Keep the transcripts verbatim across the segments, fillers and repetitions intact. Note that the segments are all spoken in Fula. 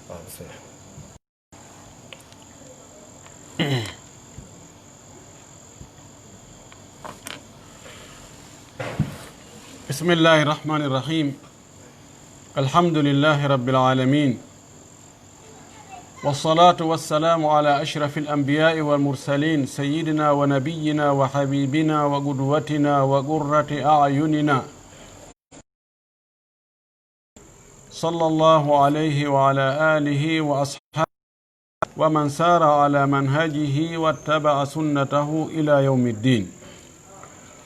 بسم الله الرحمن الرحيم. الحمد لله رب العالمين. والصلاة والسلام على أشرف الأنبياء والمرسلين، سيدنا ونبينا وحبيبنا وقدوتنا وقرة أعيننا، صلى الله عليه وعلى آله وأصحابه ومن سار على منهجه واتبع سنته إلى يوم الدين.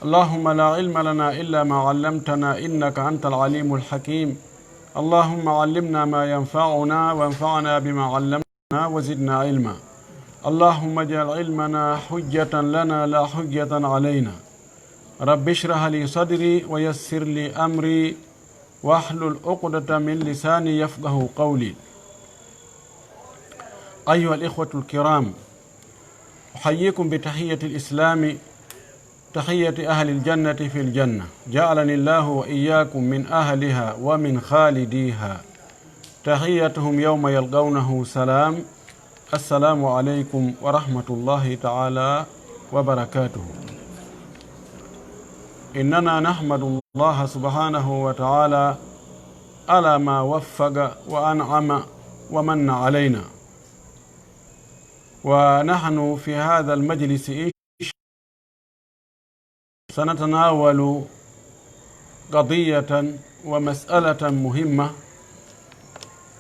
اللهم لا علم لنا إلا ما علمتنا إنك أنت العليم الحكيم. اللهم علمنا ما ينفعنا وانفعنا بما علمتنا وزدنا علما. اللهم اجعل علمنا حجة لنا لا حجة علينا. رب اشرح لي صدري ويسر لي أمري واحلل عقدة من لساني يفقه قولي. أيها الإخوة الكرام، أحييكم بتحية الإسلام، تحية أهل الجنة في الجنة، جعلني الله وإياكم من أهلها ومن خالديها. تحيتهم يوم يلقونه سلام. السلام عليكم ورحمة الله تعالى وبركاته. إننا نحمد الله سبحانه وتعالى على ما وفق وأنعم ومن علينا. ونحن في هذا المجلس إن شاء الله سنتناول قضية ومسألة مهمة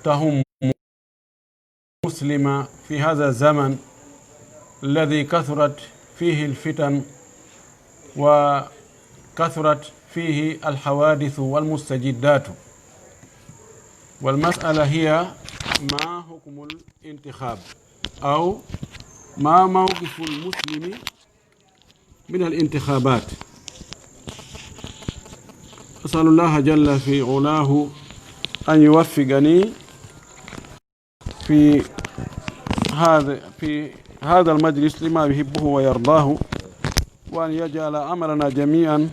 تهم المسلم في هذا الزمن الذي كثرت فيه الفتن وكثرت فيه الحوادث والمستجدات. والمسألة هي: ما حكم الانتخاب؟ أو ما موقف المسلم من الانتخابات؟ أسأل الله جل في علاه أن يوفقني في هذا، في هذا المجلس لما يحبه ويرضاه، وأن يجعل عملنا جميعا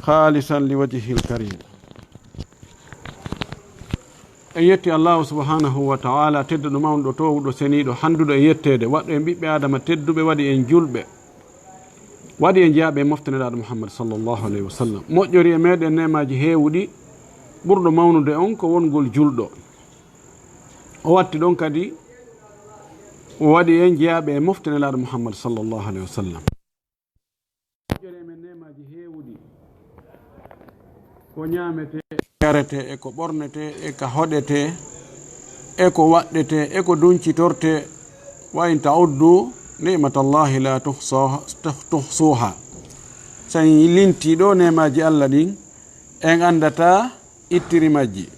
خالصا لوجهه الكريم. En yetti Allahu subhanahu wa ta'ala, tedduɗo, mawnuɗo, toowuɗo, seniiɗo, hannduɗo e yetteede, waɗɗo en ɓiɓɓe Aadama tedduɓe, waɗi en julɓe, waɗi en jeyaaɓe e mofte Nelaaɗo Muhammad sallallahu alayhi wa sallam, moƴƴori e meeɗen neemaaji heewuɗi, ɓurɗo mawnude on ko wongol julɗo. O watti ɗon kadi, o waɗi en jeyaaɓe e mofte Nelaaɗo Muhammad sallallahu alayhi wa sallam. Moƴƴere men neemaaji heewuɗi, ko ñaametee, yarete, e ko ɓornete, e ka hoɗete, e ko waɗɗete, e ko duncitorte. Wa in ta'uddu ni'matallahi la tuhsa-, tuhsuha. So en lintii ɗo neemaaji Allah ɗin, en anndataa ittiri majji.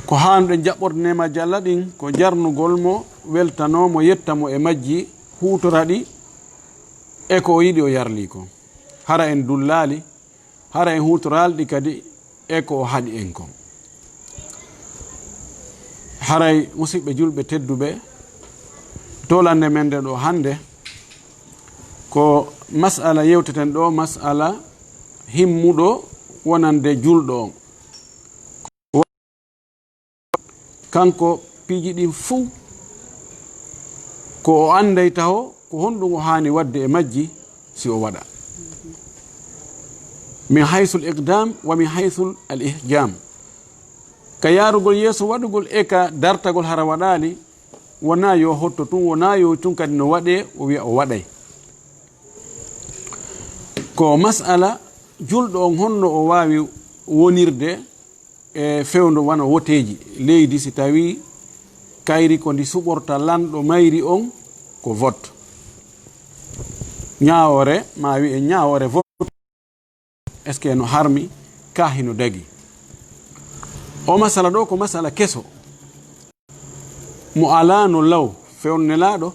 Ko haanuɗen jaɓɓorde neemaaji Allah ɗin, ko jarnugol mo, weltanoo mo, yetta mo e majji, huutora ɗi e ko o yiɗi, o yarlii kon. Hara en dullaali, hara en huutoraali ɗi kadi e ko o haɗi en kon. Haray, musiɓɓe julɓe tedduɓe, tolannde men nde ɗo hannde, ko mas'ala yewteten ɗo, mas'ala himmuɗo wonande julɗo on. Kanko piiji ɗin fow ko o annday taho ko honɗum o haani waɗde e majji si o waɗa. Min haysul iqdam wa min haysul al ihjam. Ka yaarugol yeeso waɗugol e ka dartagol hara waɗaali, wonaa yo hotto tun, wonaa yo tun kadi no waɗee, o wi'a o waɗay. Ko mas'ala julɗo on honno o waawi wonirde e fewndo wano woteeji leydi, si tawii kayri ko ndi suɓorta lanɗo mayri on ko vote. Ñaawoore, ma wi'en ñaawoore vote. Est-ce que no harmi, ka hino dagi? O masala ɗo ko masala keso. Mo alaano law fewndo Nelaaɗo,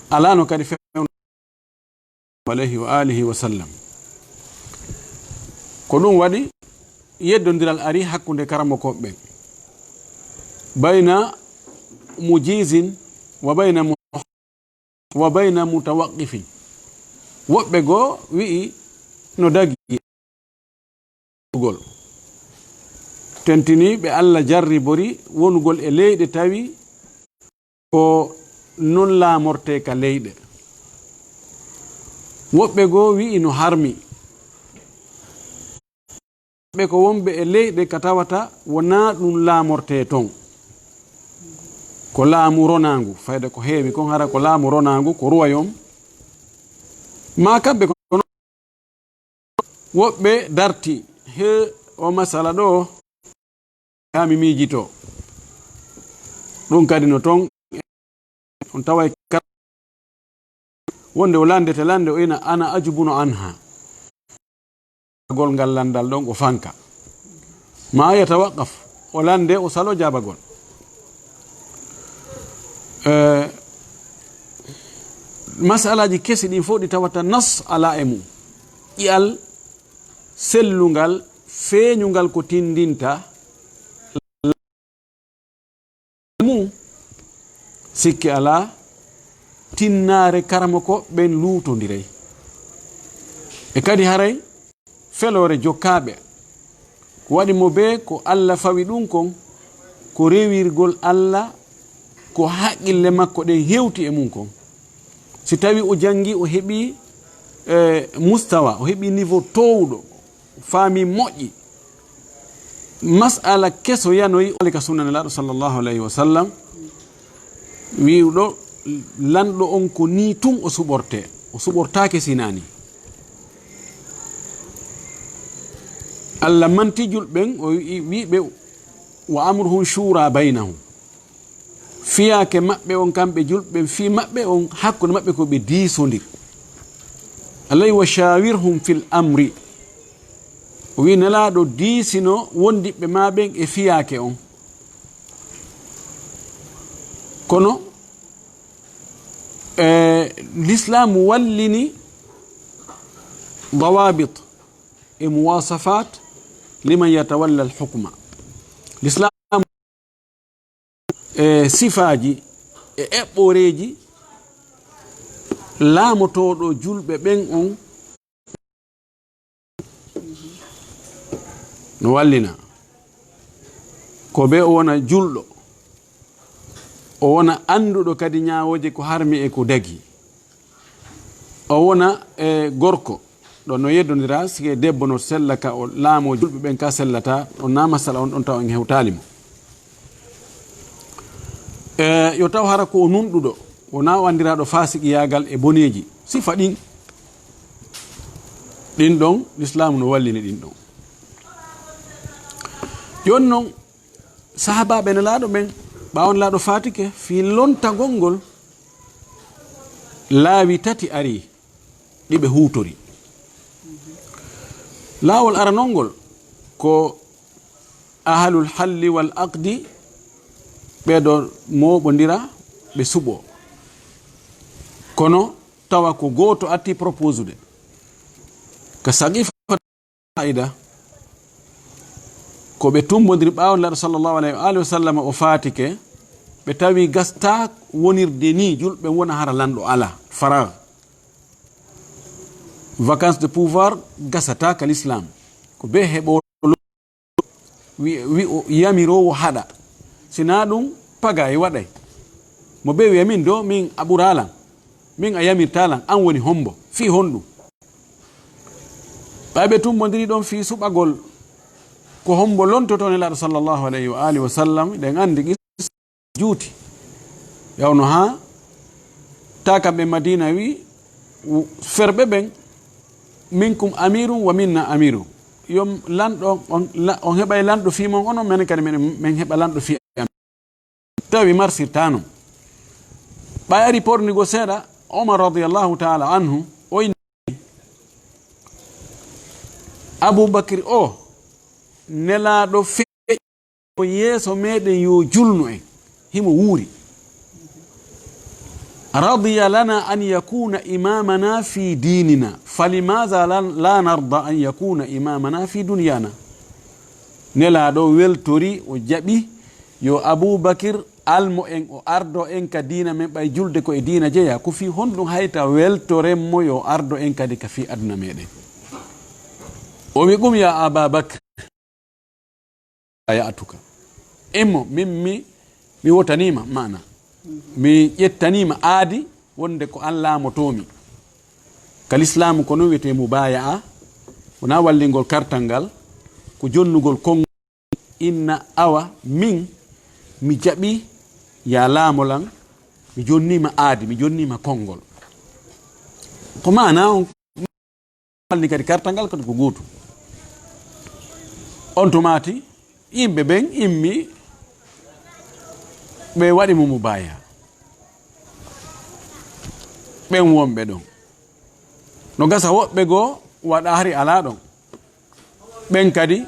alaano kadi fewndo alayhi wa alihi wa sallam. Ko ɗum waɗi yeddondiral ari hakkunde karamokooɓe ɓen. Bayna mujizin wa bayna mu-, wa bayna mutawaqqifin. Woɓɓe goo wi'i no dagi. Gol. Tentini ɓe Alla jarribori wonugol e leyɗe tawi ko non laamortee ka leyɗe. Woɓɓe goo wi'i no harmi. Ɓe ko wonɓe e leyɗe ka tawata wonaa ɗum laamortee ton. Ko laamu ronaangu, fayda ko heewi kon hara ko laamu ronaangu, ko royaume. Maa kamɓe ko woɓɓe darti he o masala ɗo, haa mi miijito. Ɗum kadi no ton, on taway ka-, wonde o landete lande, o ina ana ajubunu anha. Gol ngal landal ɗon o fanka. Ma yatawaqqaf, o lande, o salo jaabagol. Eh, masalaji kesi ɗin fof ɗi tawata nas ala e mum. Ƴi'al sellungal, feeñungal ko tindinta mum, sikke alaa, tinnaare karamoko ɓen luutondiray. E kadi haray feloore jokkaaɓe, ko waɗi mo bee ko Alla fawi ɗum kon, ko rewirgol Alla, ko haqqille makko ɗen hewti e mum kon. Si tawi o janngi, o heɓi, eh, mustawa, o heɓi niveau toowuɗo, faami moƴƴi. Mas'ala keso yanoyi, o ka sunna Nelaaɗo sallallahu alayhi wa sallam, wi'uɗo lanɗo on ko nii tun o suɓortee, o suɓortaake si naa nii. Alla manti julɓe ɓen, o wi'i, wi'i ɓe, "Wa amruhum shura baynahum." Fiyaake maɓɓe on, kamɓe julɓe ɓen, fii maɓɓe on, hakkunde maɓɓe ko ɓe diisondir. Alay wa shawirhum fil amri. O wi'i Nelaaɗo diisino wondiɓɓe maa ɓen e fiyaake on. Kono, eh, Lislaamu wallini dawabit e muwasafat liman yatawalla al hukma. Lislaamu e sifaaji e eɓɓoreeji laamotooɗo julɓe ɓen on no wallina. Ko be o wona julɗo, o wona annduɗo kadi ñaawooje ko harmi e ko dagi. O wona, e, gorko, ɗo no yeddondira, si ke debbo no sella ka o laamo julɓe ɓen ka sellata, ɗon na masala on ɗon taw en hewtaali mo. E, yo taw hara ko o nunɗuɗo, wona o anndiraaɗo faasiqiyaagal e boneeji. Sifa ɗin, ɗin ɗon, Lislaamu no wallini ɗin ɗon. Jooni non, sahaabaaɓe Nelaaɗo ɓen, ɓaawo Nelaaɗo faatike, fii lontagol ngol, laawi tati ari, ɗi ɓe huutori. Laawol aranol ngol ko ahlul halli wal aqdi, ɓe ɗo mooɓondira, ɓe suɓo. Kono tawa ko gooto atti proposude. Ka Saqifa Sa'ida, ko ɓe tumbondiri ɓaawo Nelaaɗo sallallahu alayhi wa alihi wa sallam o faatike, ɓe tawi gasta wonirde ni, julɓe wona hara lanɗo ala, farag. Vacance de pouvoir gasata ka l'islam. Ko be heɓo wi, wi o yamiroowo haɗa. Sina ɗum paga e waɗay. Mo be wiya min do, min a ɓuralan. Min a yamirtalan, an woni hombo. Fii honɗum? Ɓay ɓe tumbondiri ɗon fii suɓagol ko hombo lontoto Nelaaɗo sallallahu alayhi wa alihi wa sallam, ɗen andi qissa juuti. Yawno haa ta kamɓe Madina wi, w-, ferɓe ɓen, "Minkum amirun wa minna amirun." Yo lanɗo, on, la-, on heɓay lanɗo fii mon, onon menen kadi men, men heɓa lanɗo fii amen. Tawi marsirtaano. Ɓay ari pornigo seeɗa, Omar radiyallahu ta'ala anhu, o inni, "Abu Bakr o, Nelaaɗo fe-, o yeeso meɗen yo julnu en, himo wuuri. Radiya lana an yakuna imamana fi dinina, falimaza la, la narda an yakuna imamana fi dunyana." Nelaaɗo weltori, o jaɓi yo Abu Bakr almo en, o ardo en ka diina men, ɓay julde ko e diina jeya, ko fii honɗum hayta weltoren mo yo ardo en kadi ka fii aduna meɗen? O wi ɗum, "Ya Aba Bakr, Baya'tuka. Immo, min mi, mi wotaniima, maana. Mi ƴettaniima aadi wonde ko an laamotoomi. Ka lislaamu ko non wiyetee mubaya'a, wonaa wallingol kartal ngal, ko jonnugol konngol, inna awa min mi jaɓi ya laamolan, mi jonniima aadi, mi jonniima konngol. Ko maana on. Alni kadi kartal ngal kadi ko gootum. On tumaati, yimɓe ɓen immi, ɓe waɗi mo mubaaya. Ɓen wonɓe ɗon. No gasa woɓɓe goo waɗa hari alaa ɗon. Ɓen kadi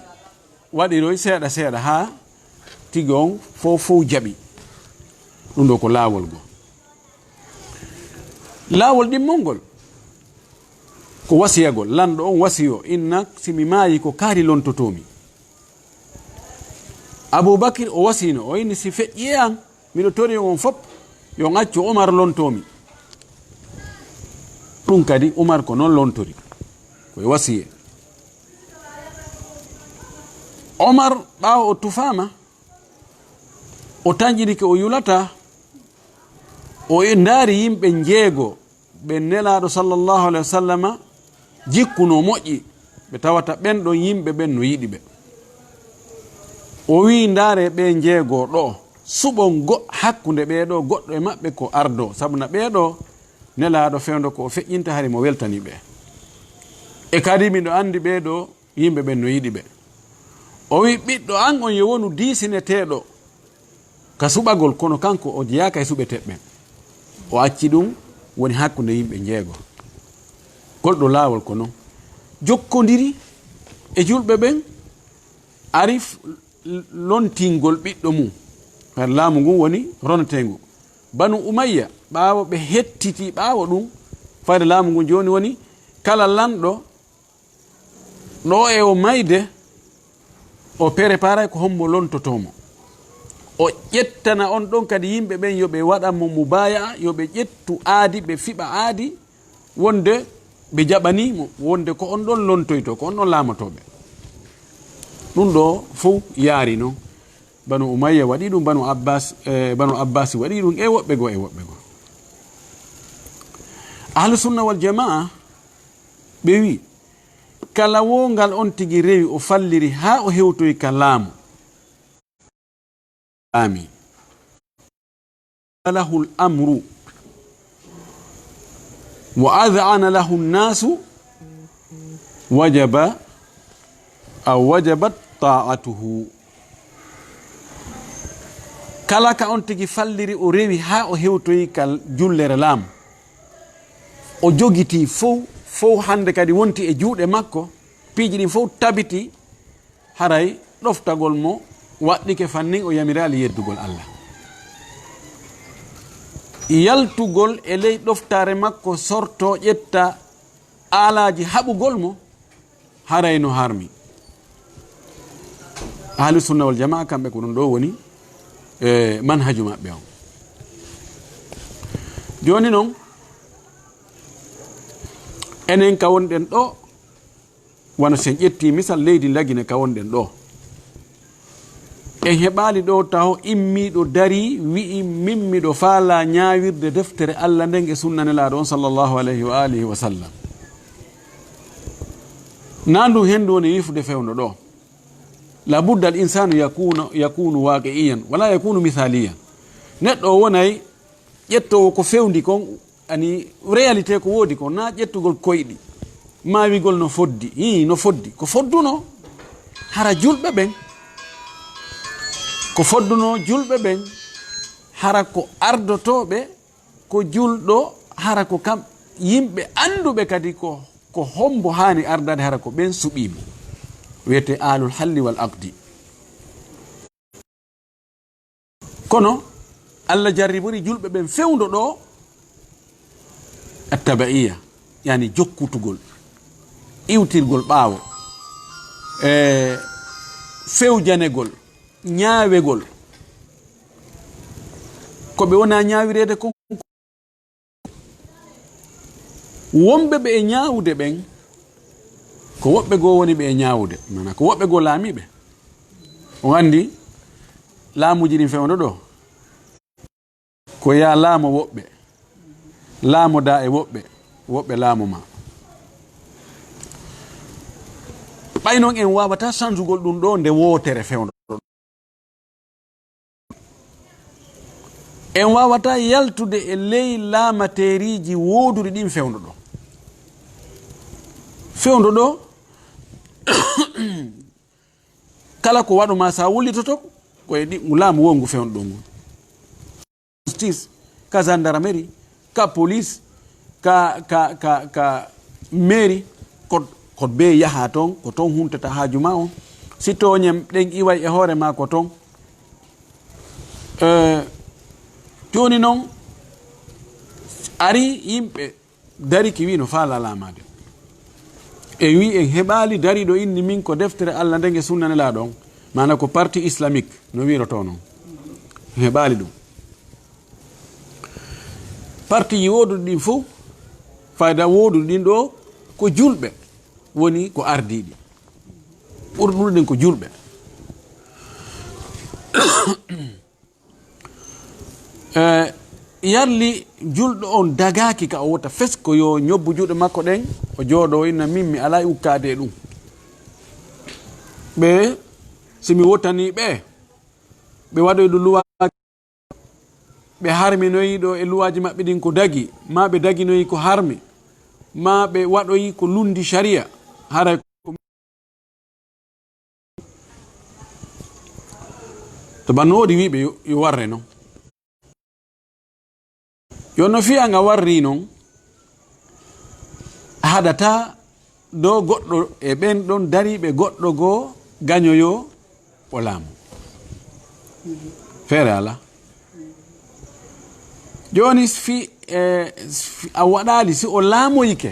waɗiroy seeɗa seeɗa haa tigi on fow fow jaɓi. Ɗum ɗo ko laawol goo. Laawol ɗimmol ngol ko wasiyagol. Lanɗo on wasiyo, inna, si mi maayi ko kaari lontotoomi. Abubakir o wasino, o inni, si feƴƴi e an, miɗo tori on, on fop, yo on accu Umar lontoomi. Ɗum kadi Umar ko non lontori. Ko e wasiye. Omar, ɓaawo o tufaama, o tanƴinike o yulata, o ndaari yimɓe njeego ɓe Nelaaɗo sallallahu alayhi wa sallama jikkunoo moƴƴi, ɓe tawata ɓen ɗon yimɓe ɓen no yiɗi ɓe. O wi'i, ndaaree ɓee njeegoo ɗoo, suɓon go-, hakkunde ɓee ɗoo goɗɗo e maɓɓe ko ardoo, sabu na ɓee ɗoo Nelaaɗo fewndo ko o feƴƴinta hari mo weltanii ɓe. E kadi miɗo anndi ɓee ɗoo yimɓe ɓen no yiɗi ɓe. O wi'i, ɓiɗɗo an on yo wonu diisineteeɗo ka suɓagol, kono kanko o jeyaaka e suɓeteeɓe ɓen. O acci ɗum woni hakkunde yimɓe njeego. Ngol ɗoo laawol ko non jokkondiri e julɓe ɓen, ari f-, lontingol ɓiɗɗo mum. Fayde laamu ngun woni roneteengu. Banu Umayya, ɓaawo ɓe hettiti ɓaawo ɗum, fayde laamu ngun jooni woni kala lanɗo ɗo e o mayde, o préparay ko hombo lontotoo mo. O ƴettana on ɗon kadi yimɓe ɓen yo ɓe waɗan mo mubaya'a, yo ɓe ƴettu aadi, ɓe fiɓa aadi, wonde ɓe jaɓanii mo, wonde ko on ɗon lontoytoo, ko on ɗon laamotoo ɓe. Ɗum ɗoo fow yaari non. Banu Umayya waɗi ɗum, Banu Abbas, eh, Banu Abbas waɗi ɗum, e woɓɓe goo, e woɓɓe goo. Ahlu Sunna wal Jamaa, ɓe wi, kala wo ngal on tigi rewi, o falliri haa o hewtoyi ka laamu. Aami. Lahul amru. Wa ad'ana lahu nnasu. Wajaba. Aw wajabat ta'atuhu. Kala ka on tigi falliri, o rewi haa o hewtoyi ka jullere laamu. O jogitii fow, fow hannde kadi wonti e juuɗe makko, piiji ɗin fow tabiti, haray ɗoftagol mo waɗɗike fannin o yamiraali yeddugol Allah. Yaltugol e ley ɗoftaare makko sorto ƴetta aalaaji haɓugol mo, haray no harmi. Ahlu Sunna wal Jamaa kamɓe ko ɗum ɗo woni, e, manhaju maɓɓe on. Jooni non, enen ka wonɗen ɗo, wano si en ƴetti misal leydi Lagine ka wonɗen ɗo. En heɓaali ɗo taho immiiɗo darii wi'i, "Min miɗo faalaa ñaawirde deftere Allah nden e sunna Nelaaɗo on sallallahu alayhi wa alihi wa sallam." Naa ndu hendu woni yifude fewndo ɗo. La budda al insanu yakuna, yakunu waqi'iyan, wala yakunu mithaliyan. Neɗɗo o wonay ƴettoowo ko fewndi kon, ani réalité ko woodi kon, na ƴettugol koyɗi, ma wigol no foddi, hii, no foddi. Ko fodduno hara julɓe ɓen, ko fodduno julɓe ɓen, hara ko ardotooɓe, ko julɗo, hara ko kam, yimɓe annduɓe kadi ko, ko hombo haani ardaade, hara ko ɓen suɓiimo. Wiyete alul halli wal aqdi. Kono Allah jarribori julɓe ɓen fewndo ɗo attabaiya, yani jokkutugol, iwtirgol ɓaawo, e fewjanegol, ñaawegol. Ko ɓe wona ñaawireede kon, wonɓe ɓe e ñaawude ɓen, ko woɓɓe goo woni ɓe e ñaawude, maanaa ko woɓɓe goo laamiiɓe. On anndi laamuuji ɗin fewndo ɗo, ko yaa laamo woɓɓe, laamodaa e woɓɓe, woɓɓe laamo ma. Ɓay non en waawataa sanjugol ɗum ɗo nde wootere fewndo ɗo. En waawataa yaltude e ley laamateeriiji wooduɗi ɗin fewndo ɗo. Fewndo ɗo, kala ko waɗu ma, sa wullitoto, ko e ɗi-, ngu laamu woo ngu fewndo ɗo ngu. Justice, ka gendarmerie, ka police, ka, ka, ka, ka mairie, ko, ko be yaha ton, ko ton huntata haaju ma on. Si tooñe ɗen iway e hoore ma ko ton. Eh, jooni non, ari yimɓe dari ki wi no faala laamaade. E wi en heɓaali dariiɗo inni min ko deftere Alla nden e sunna Nelaaɗo on, maana ko parti islamique no wiirotoo non. En heɓaali ɗum. Partiji wooduɗi ɗin fof, fayda wooduɗi ɗin ɗo ko julɓe woni ko ardiiɗi. Ɓurɗuɗen ko julɓe. Eh, yarli julɗo on dagaaki ka o wota fes ko yo ñobbu juuɗe makko ɗen, o jooɗo o inna min mi alaa e ukkaade e ɗum. Ɓe, si mi wotanii ɓe, ɓe waɗoy ɗum luwaaji, ɓe harminoyi ɗo e luwaaji maɓɓe ɗin ko dagi, maa ɓe daginoyi ko harmi, maa ɓe waɗoyi ko lundi sharia, haray ko To banno woodi wiiɓe yo, yo warre non. Yo no fiya nga warri non, haɗata ɗo goɗɗo e ɓen ɗon dariiɓe goɗɗo goo gañoyo o laamu. Feere alaa. Jooni si fi, eh, si fi, a waɗaali si o laamoyike,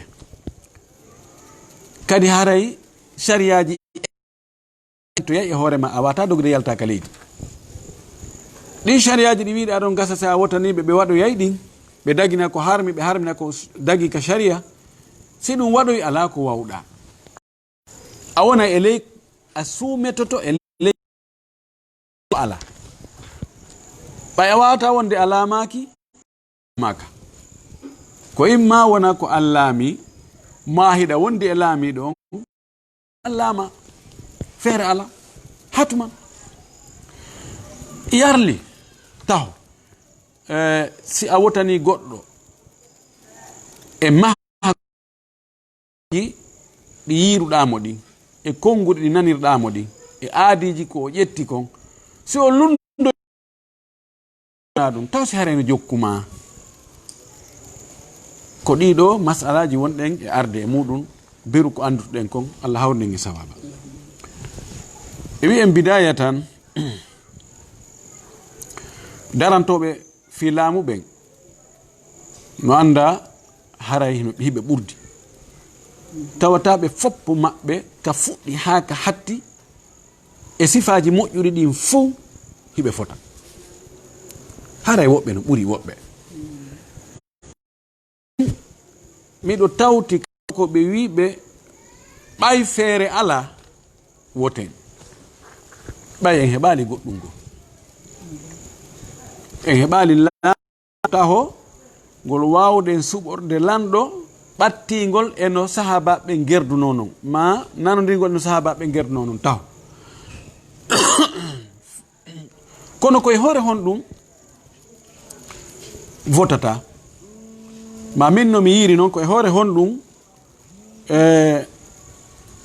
kadi haray sariyaaji to yahi e hoore ma, a wata dogde yalta ka leydi. Ɗin sariyaaji ɗi wiiɗa ɗon gasa, si a wotanii ɓe, ɓe waɗoyay ɗin, ɓe dagina ko harmi, ɓe harmina ko s-, dagi ka sariya. Si ɗum waɗoy, alaa ko wawɗa. A wona e ley, a suumetoto e ley ko alaa. Ɓay a wawata wonde a laamaaki, maaka. Ko imma wona ko an laami, maa hiɗa wondi e laamiiɗo on, an laama, feere alaa, hatu man. Yarli, taho, eh, si a wotanii goɗɗo e maha ɗi yiiruɗaa mo ɗin, e konnguɗi ɗi nanirɗaa mo ɗin, e aadiiji ko o ƴetti kon, si o lundo ɗum, taw si haray no jokku ma. Ko ɗiɗo masalaaji wonɗen e arde e muɗum, beru ko anndutuɗen kon, Allah hawrinen e sawaaba. E wi'en bidaaya tan, darantooɓe fii laamu ɓen, no annda haray hino, hiɓe ɓurdi. Tawata ɓe foppo maɓɓe ka fuɗɗi haa ka hatti e sifaaji moƴƴuɗi ɗin fow hiɓe fota. Haray woɓɓe no ɓuri woɓɓe. Miɗo tawti ko ɓe wiiɓe ɓay feere alaa, woten. Ɓay en heɓaali goɗɗum goo. En heɓaali la-, taho ngol waawɗen suɓorde lanɗo ɓattingol e no sahaabaaɓe ɓen gerdunoo non, maa nanondirgol e no sahaabaaɓe ɓen gerdunoo non taho. Kono ko e hoore honɗum votata? Ma min no mi yiiri non, ko e hoore honɗum, eh,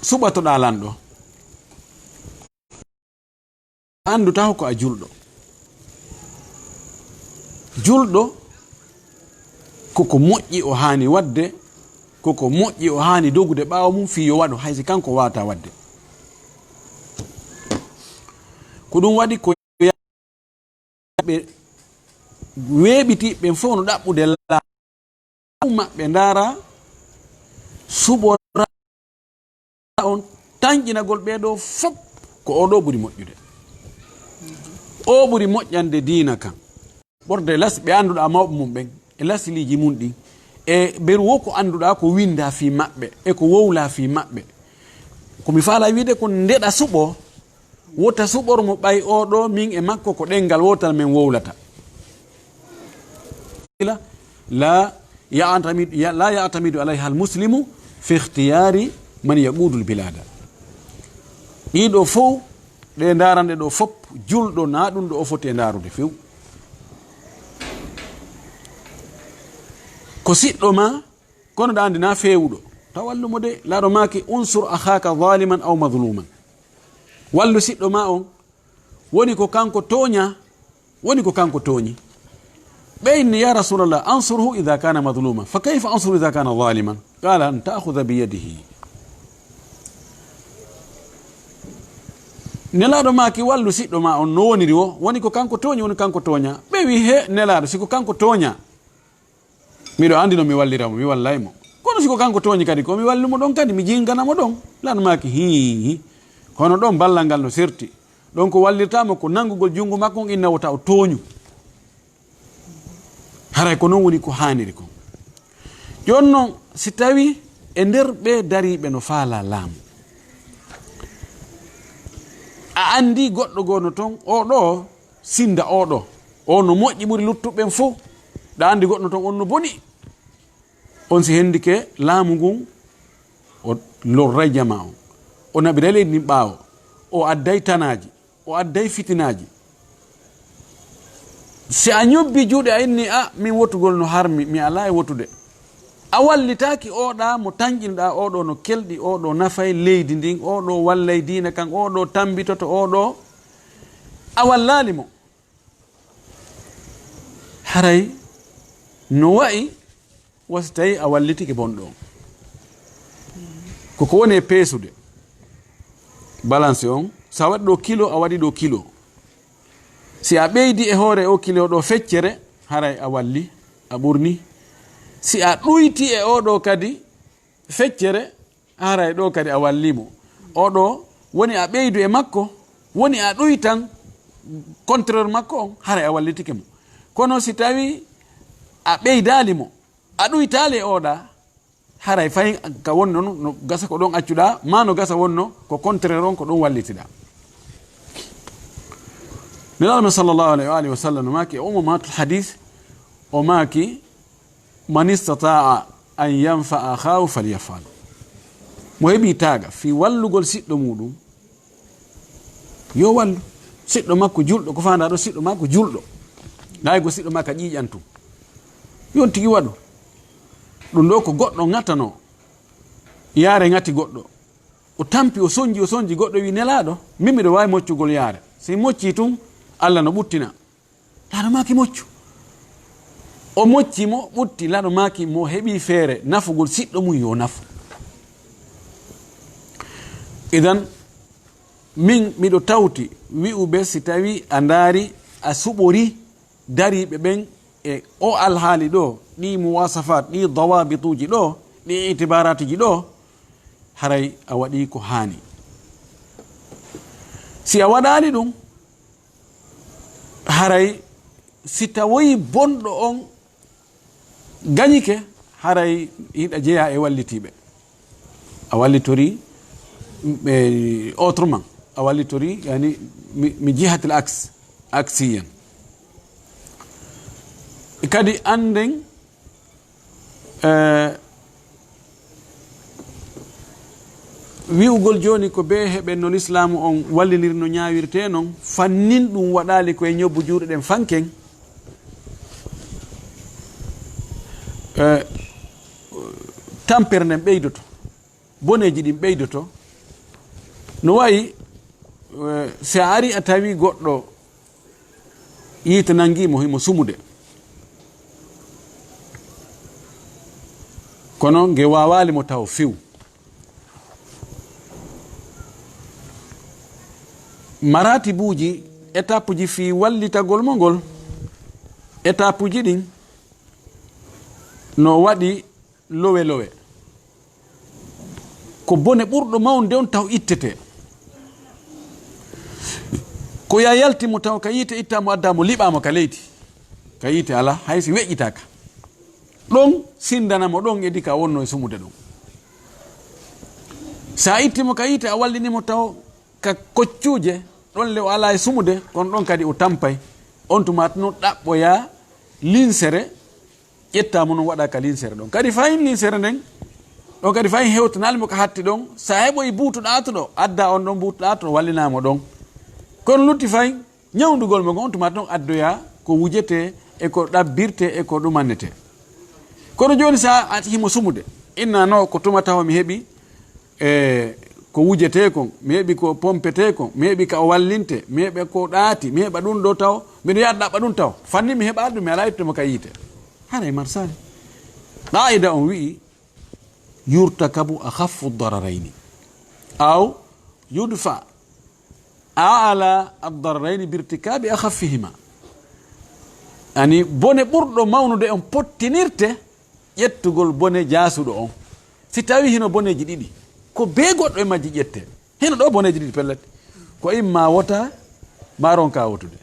suɓatoɗaa lanɗo? Anndu taho ko a julɗo. Julɗo, koko moƴƴi o haani waɗde, koko moƴƴi o haani dogude ɓaawo mum fii yo waɗu, hay si kanko waawataa waɗde. Ko ɗum waɗi ko ɓe weeɓiti ɓen fof no ɗaɓɓude laamu maɓɓe, ndaara, suɓora on, tanƴinagol ɓee ɗoo fof ko oo ɗoo ɓuri moƴƴude. Oo ɓuri moƴƴande diina kan. Ɓorde las ɓe annduɗaa mawɓe mum ɓen, e lasiliiji mum ɗin, e beru wo ko annduɗaa ko winndaa fii maɓɓe, e ko wowlaa fii maɓɓe. Ko mi faalaa wiide ko ndeɗa suɓoo, Wota suɓor mo ɓay oo ɗoo, min e makko ko ɗenngal wootal men wowlata. La ya'tamidu, ya-, la ya'tamidu alayha al-muslimu fi ikhtiyari man yaqudu al-bilada. Ɗiɗo fow, ɗe ndaranɗe ɗo fop, julɗo na ɗum ɗo o foti e ndarude few. Ko siɗɗo ma, kono ɗa andi na feewuɗo. Taw wallumo de, laaɗo maaki, "Unsur akhaka zaliman aw mazluman." Wallu siɗɗo ma on, woni ko kanko tooña, woni ko kanko tooñi. Ɓe inni, "Ya Rasulallah, ansurhu idha kana mazluman, fa kayfa ansuru idha kana zaliman?" Qala, "An ta'khudha bi yadihi." Nelaaɗo maaki, "Wallu siɗɗo ma on no woniri wo, woni ko kanko tooñi, woni kanko tooña." Ɓe wi, "He Nelaaɗo, si ko kanko tooña, miɗo andi no mi wallira mo, mi wallay mo. Kono si ko kanko tooñi kadi, ko mi wallu mo ɗon kadi, mi jingana mo ɗon." Laaɗo maaki, "Hii, kono ɗon ballal ngal no serti. Ɗon ko wallirta mo ko nanngugol junngo makko on, inna wota o tooñu." Haray ko non woni ko haaniri kon. Jooni non, si tawi e nder ɓe dariiɓe no faala laamu, a andi goɗɗo goo no ton, oo ɗoo sinda oo ɗoo, o no moƴƴi ɓuri luttuɓe ɓen fow, ɗa andi goɗɗo ton on no boni. On si hendike laamu ngun, o lorray jamaa on, o naɓiray leydi ndin ɓaawo, o adday tanaaji, o adday fitinaaji. Si a ñobbi juuɗe, a inni, "A, min wotugol no harmi, mi alaa e wotude." A wallitaaki oo ɗaa mo tanƴinɗaa, oo ɗoo no kelɗi, oo ɗoo nafay leydi ndin, oo ɗoo wallay diina kan, oo ɗoo tambitoto, oo ɗoo a wallaali mo. Haray no wa'i wasi tawi a wallitike bonɗo on. Ko ko woni e peesude. Balance on, si a waɗi ɗo kilo, a waɗi ɗo kilo. Si a ɓeydi e hoore o kilo ɗo feccere, haray a walli, a ɓurni. Si a ɗuyti e o ɗo kadi feccere, haray ɗo kadi a walli mo. O ɗo woni a ɓeydu e makko, woni a ɗuytan contraire makko on, haray a wallitike mo. Kono si tawi a ɓeydaali mo, a ɗuytaali e oɗa, haray fay ka wonno no, no gasa ko ɗon accuɗa, ma no gasa wonno ko contraire on ko ɗon wallitiɗa. Nelaɗo men sallallahu alayhi wa alihi wa sallam no maaki e ummahatul hadith, o maaki, "Man istata'a an yanfa akhahu falyafal." Mo heɓi taaga fi wallugol siɗɗo muɗum, yo wallu. Siɗɗo makko julɗo, ko faandaa ɗo, siɗɗo makko julɗo. Ɗay ko siɗɗo makka ƴiiƴan tun. Yon tigi waɗu. Ɗum ɗo ko goɗɗo ŋatano. Yaare ŋati goɗɗo. O tampi, o sonji, o sonji, goɗɗo wi, "Nelaaɗo, min miɗo waawi moccugol yaare." Si mocci tun, Allah no ɓuttina. Laaɗo maaki moccu. O mocci mo, ɓutti, laaɗo maaki mo heɓi feere nafugol siɗɗo mum yo nafu. Idan, min miɗo tawti wi'uɓe si tawi a ndaari a suɓori dariiɓe ɓen e o alhaali ɗo, ɗi muwasafat, ɗi dawabituji ɗo, ɗi itibaraatuji ɗo, haray a waɗi ko haani. Si a waɗaali ɗum, haray si tawoyi bonɗo on gañike, haray hiɗa jeyaa e wallitiiɓe. A wallitorii ɓe autrement. A wallitorii, yani, mi, mi jihatil aks, aksiyan. Kadi annden, eh, wi'ugol jooni ko bee heɓen no lislaamu on walliniri no ñaawirtee non, fannin ɗum waɗaali ko e ñobbu juuɗe ɗen fanken, eh, tampere nden ɓeydoto, boneeji ɗin ɓeydoto. No wayi, eh, si a ari a tawi goɗɗo yiite nanngi mo, himo sumude. Kono nge waawaali mo taw few. Maratibuuji, étape ji fii wallitagol mo ngol, étape ji ɗin no waɗi lowe lowe. Ko bone ɓurɗo mawnude on taw ittete. Ko ya yalti mo taw ka yiite itta mo adda mo liɓa mo ka leydi. Ka yiite ala, hay si weƴƴitaka. Ɗon sindana mo ɗon edi ka wonno e sumude ɗon. Sa itti mo ka yiite a wallini mo taw ka koccuuje, ɗon le o alaa e sumude, kono ɗon kadi o tampay. On tuma tun ɗaɓɓoya linsere, ƴetta mo non waɗa ka linsere ɗon. Kadi fayin linsere nden, ɗon kadi fayin hewtanali mo ka hatti ɗon, sa heɓoyi buutu ɗaatuɗo, adda on ɗon buutu ɗaatuɗo, wallina mo ɗon. Kono lutti fayin, ñawndugol mo ngon, on tuma ɗon addoya ko wujete e ko ɗabbirte e ko ɗumannete. Kono jooni sa a himo sumude, inna no ko tuma taho mi heɓi, e ko wujete kon, mi heɓi ko pompete kon, mi heɓi ka o wallinte, mi heɓa ko ɗaati, mi heɓa ɗum ɗo taw, miɗo yaha ɗaɓɓa ɗum taw. Fanni mi heɓa ɗum, mi alaa ittude mo ka yiite. Haray marsali. Qaa'ida on wi'i, yurtakabu akhaffu dararayni. Aw yudfa a'la ad-dararayni bi irtikabi akhaffihima. Ani bone ɓurɗo mawnude on pottinirte ƴettugol bone jaasuɗo on. Si tawi hino boneeji ɗiɗi, ko bee goɗɗo e majji ƴette. Hino ɗo boneeji ɗiɗi pellet. Ko imma wota, ma ronka wotude.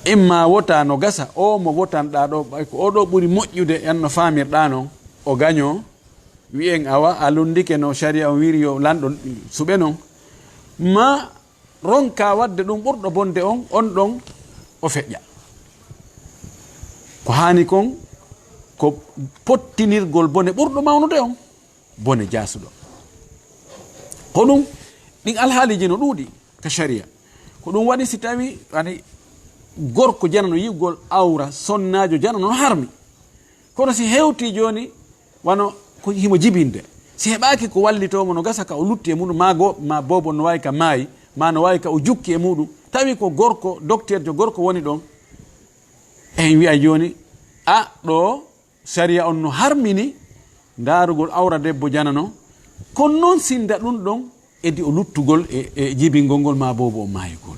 Imma wota no gasa, o mo wotanɗa ɗo, ɓay ko o ɗo ɓuri moƴƴude, en no faamirɗa non, o gaño, wi'en awa, a lundike no sharia on wiiri yo lanɗo suɓe non. Ma ronka wadde ɗum ɓurɗo bonde on, on ɗon o feƴƴa. Ko haani kon, ko pottinirgol bone ɓurɗo mawnude on, bone jaasuɗo. Ko ɗum, ɗin alhaaliji no ɗuuɗi ka sharia. Ko ɗum waɗi si tawi, ani, gorko janano yi'ugol awra, sonnaajo janano no harmi. Kono si hewti jooni, wano ko himo jibinde. Si heɓaaki ko wallitoo mo no gasa ka o lutti e muɗum, ma go-, ma boobo no waawi ka maayi, ma no waawi ka o jukki e muɗum. Tawi ko gorko, dokteerjo gorko woni ɗon. En wi'ay jooni, a ɗo, sariya on no harmini ndaarugol awra debbo janano. Kono non sinda ɗum ɗon edi o luttugol e, e jibingol ngol ma boobo o maayugol.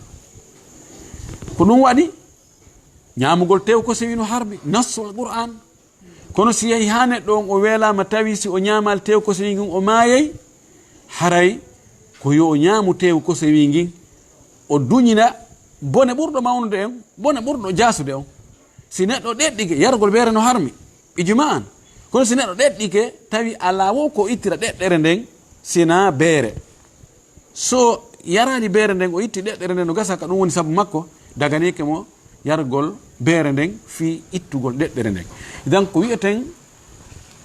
Ko ɗum waɗi, ñaamugol tew ko sewi no harmi, nassu Alqur'an. Kono si yahi haa neɗɗo on o weelaama, tawi si o ñaamal tew ko sewi ngun o maayay, haray ko yo o ñaamu tew ko sewi ngin, o duñina bone ɓurɗo mawnude on, bone ɓurɗo jaasude on. Si neɗɗo ɗeɗɗike, yargol beere no harmi, ijma'an. Kono si neɗɗo ɗeɗɗike, tawi alaa wo ko ittira ɗeɗɗere nden, sina beere. So yaraali beere nden, o itti ɗeɗɗere nden, no gasa ka ɗum woni sabu makko, daganike mo yargol beere nden fii ittugol ɗeɗɗere nden. Idan ko wi'eten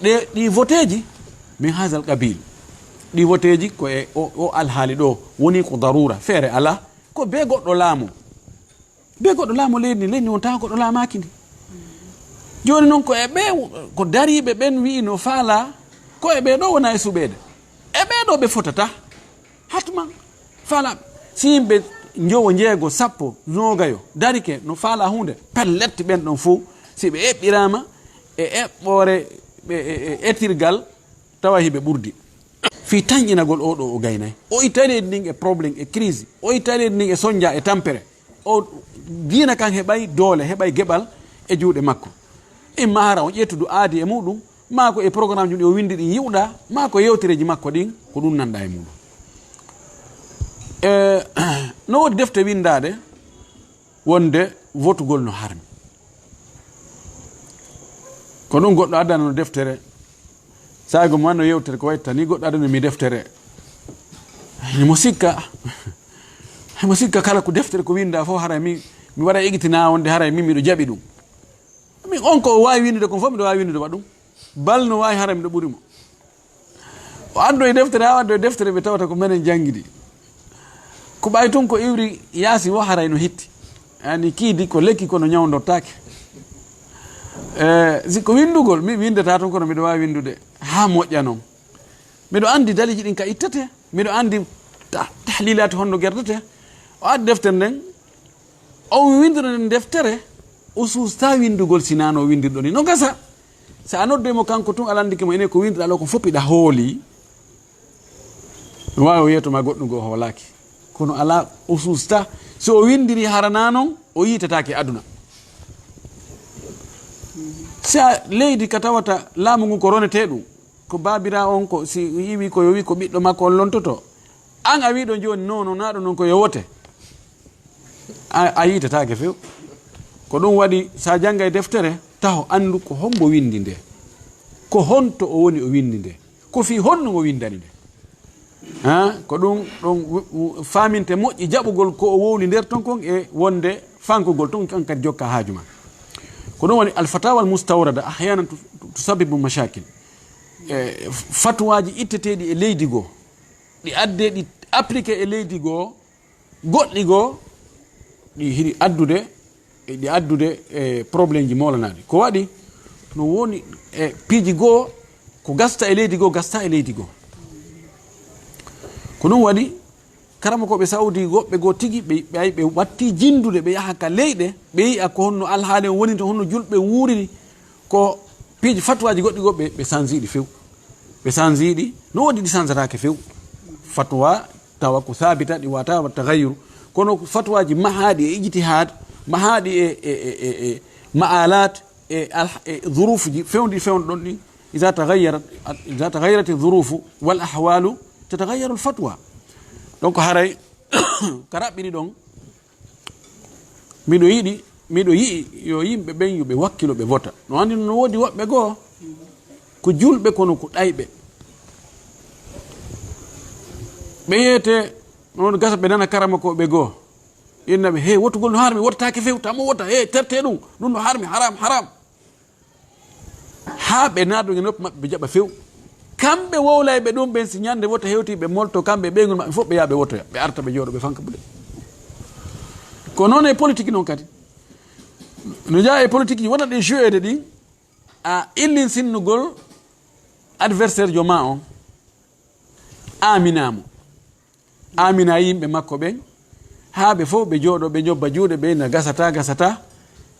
ɗe, ɗi voteeji min hazal qabil. Ɗi voteeji ko e o, o alhaali ɗo woni ko darura, feere alaa, ko be goɗɗo laamu. Be goɗɗo laamu leydi ndi, leydi ndi wontaa goɗɗo laamaaki ndi. Jooni non ko e ɓe, ko dariiɓe ɓen wi'i no faalaa, ko e ɓee ɗoo wona e suɓeede. E ɓee ɗoo ɓe fotata. Hatman faalaa. Si yimɓe njowo, njeego, sappo, noogayo darike no faalaa huunde, pellet ɓen ɗon fow, si ɓe eɓɓiraama e eɓɓoore, ɓe, e, e etirgal, tawa hiɓe ɓurdi. Fii tanƴinagol oo ɗoo o gaynay. O itta leydi ndin e problème, e crise. O itta leydi ndin e sonja, e tampere. O diina kan heɓay doole, heɓay geɓal e juuɗe makko. Imma hara o ƴettudu aadi e muɗum, maa ko e programmeji ɗi o windi ɗin yi'uɗaa, maa ko yewtereeji makko ɗin, ko ɗum nanɗaa e muɗum. E, no woodi defte windaade, wonde votugol no harmi. Ko ɗum goɗɗo addano deftere, saago mo wanno yewtere ko watta ni, goɗɗo addano mi deftere. Himo sikka, himo sikka kala ko deftere ko winda fof, haray mi, mi waɗa egitina wonde haray min miɗo jaɓi ɗum. Min on ko o waawi windude kon fof, miɗo waawi windude wa ɗum. Bal no waawi haray miɗo ɓuri mo. O addo e deftere, haa o addo e deftere ɓe tawata ko menen janngidi. Ko ɓay tun ko iwri yaasi wo haray no hitti. Yani kiidi ko lekki kono ñawndortaake. E, si ko winndugol, mi winndata tun kono miɗo waawi winndude haa moƴƴa non. Miɗo anndi daliiji ɗin ka ittete. Miɗo anndi ta-, tahlilaati honno gerdete. O addi deftere nden, o winndira nden deftere, o suusta winndugol si naa no winndirɗo ni. No gasa. Si a noddoyi mo kanko tun, a lanndike mo ene ko winndira ɗo ko fof hiɗa hooli. No waawi o yeeto ma goɗɗum goo hoolaaki. Kono alaa o suusta. So o winndiri hara naa non, o yiitataake aduna. Si a leydi ka tawata laamu ngun ko ronetee ɗum, ko baabiraawo on ko si yiwi ko yo wi ko ɓiɗɗo makko on lontoto. An a wiɗo jooni non, non, naa ɗum non ko yo wote. A, a yiitataake few. Ko ɗum waɗi, sa janngay deftere, taho anndu ko hombo winndi nde. Ko honto o woni o winndi nde. Ko fii honɗum o winndani nde. Ha, ko ɗum ɗon w- w- faaminte moƴƴi jaɓugol ko o wowli nder ton kon e wonde fankugol ton kan kadi jokka haaju ma. Ko ɗum woni alfatawa al mustawrada ahyanan tu- tu- tusabibu mashakil. E, fatuwaaji itteteeɗi e leydi goo, ɗi addee ɗi appliqué e leydi goo, goɗɗi goo ɗi hiɗi addude, ɗi addude e problème ji moolanaɗi. Ko waɗi no woni e piiji goo ko gasta e leydi goo, gasta e leydi goo. Ko ɗum waɗi karamakooɓe Saudi woɓɓe goo tigi ɓe ɓe ay ɓe watti jindude ɓe yaha ka leyɗe ɓe yi'a ko honno alhaali on woni to, honno julɓe wuuriri. Ko piiji fatuwaaji goɗɗi goo ɓe ɓe sanjiɗi few. Ɓe sanjiɗi no woodi ɗi sanjataake few. Fatuwa tawa ko sabita ɗi wata wa tagayyuru. Kono ko fatuwaaji mahaaɗi e ijtihaad, mahaaɗi e e e e e ma'alat e al e durufuji fewndi fewndo ɗon ɗi. Iza tagayyarat iza tagayyarat durufu wal ahwalu tatagayyaru al fatwa. Donc haray ka raɓɓiɗi ɗon miɗo yiɗi miɗo yi'i yo yimɓe ɓen yo ɓe wakkilo ɓe vota. No anndi no woodi woɓɓe goo ko julɓe kono ko ɗayɓe. Ɓe yeete noon gasa ɓe nana karama ko ɓe goo inna ɓe he wotugol no harmi wotataake few tamo wota he terte ɗum ɗum no harmi haram haram. Haa ɓe naadu e noppi maɓɓe ɓe jaɓa few. Kamɓe wowlayɓe ɗum ɓen si ñande wota hewti ɓe molto kamɓe e ɓeygol maɓɓe fof ɓe yaha ɓe wotoya ɓe arta ɓe jooɗo ɓe fanka buɗe. Ko noon e politique noon kadi no jeyaa e politique ji wona ɗi joueede ɗin. A illin sinnugol adversaire jo ma on, aminamo amina yimɓe makko ɓen haa ɓe fof ɓe jooɗo ɓe ñobba juuɗe ɓe na gasata gasata.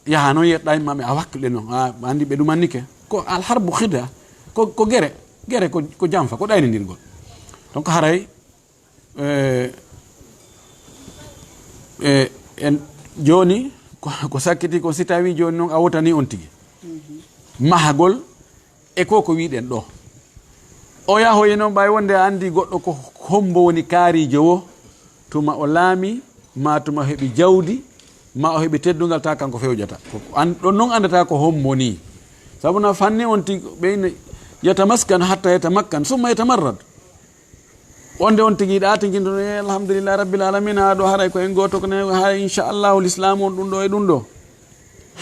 Yaha noon yeɗɗa yimɓe maɓɓe a wakkilɗe noon a anndi ɓe ɗumannike. Ko alharbu khida ko ko gere gere ko ko janfa ko ɗaynindirgol. Donc haray e e en jooni ko ko sakkiti ko si tawi jooni noon a wotani on tigi mahagol e ko ko wiɗen ɗo. O yahoyi noon ɓay wonde a anndi goɗɗo ko hombo woni kaarijo wo tuma o laami ma tuma o heɓi jawdi ma o heɓi teddungal ta kanko fewjata. Ko an ɗon noon anndata ko hombo ni. Sabu na fanni on tigi ɓeyna yatamaskan hatta yatamakkan summa yatamarrad. Wonde on tigi yiɗa tinkinto e alhamdulillahi rabbil alamina aɗo haray ko en goto ko ne ha inchallahu l'islamu on ɗum ɗo e ɗum ɗo.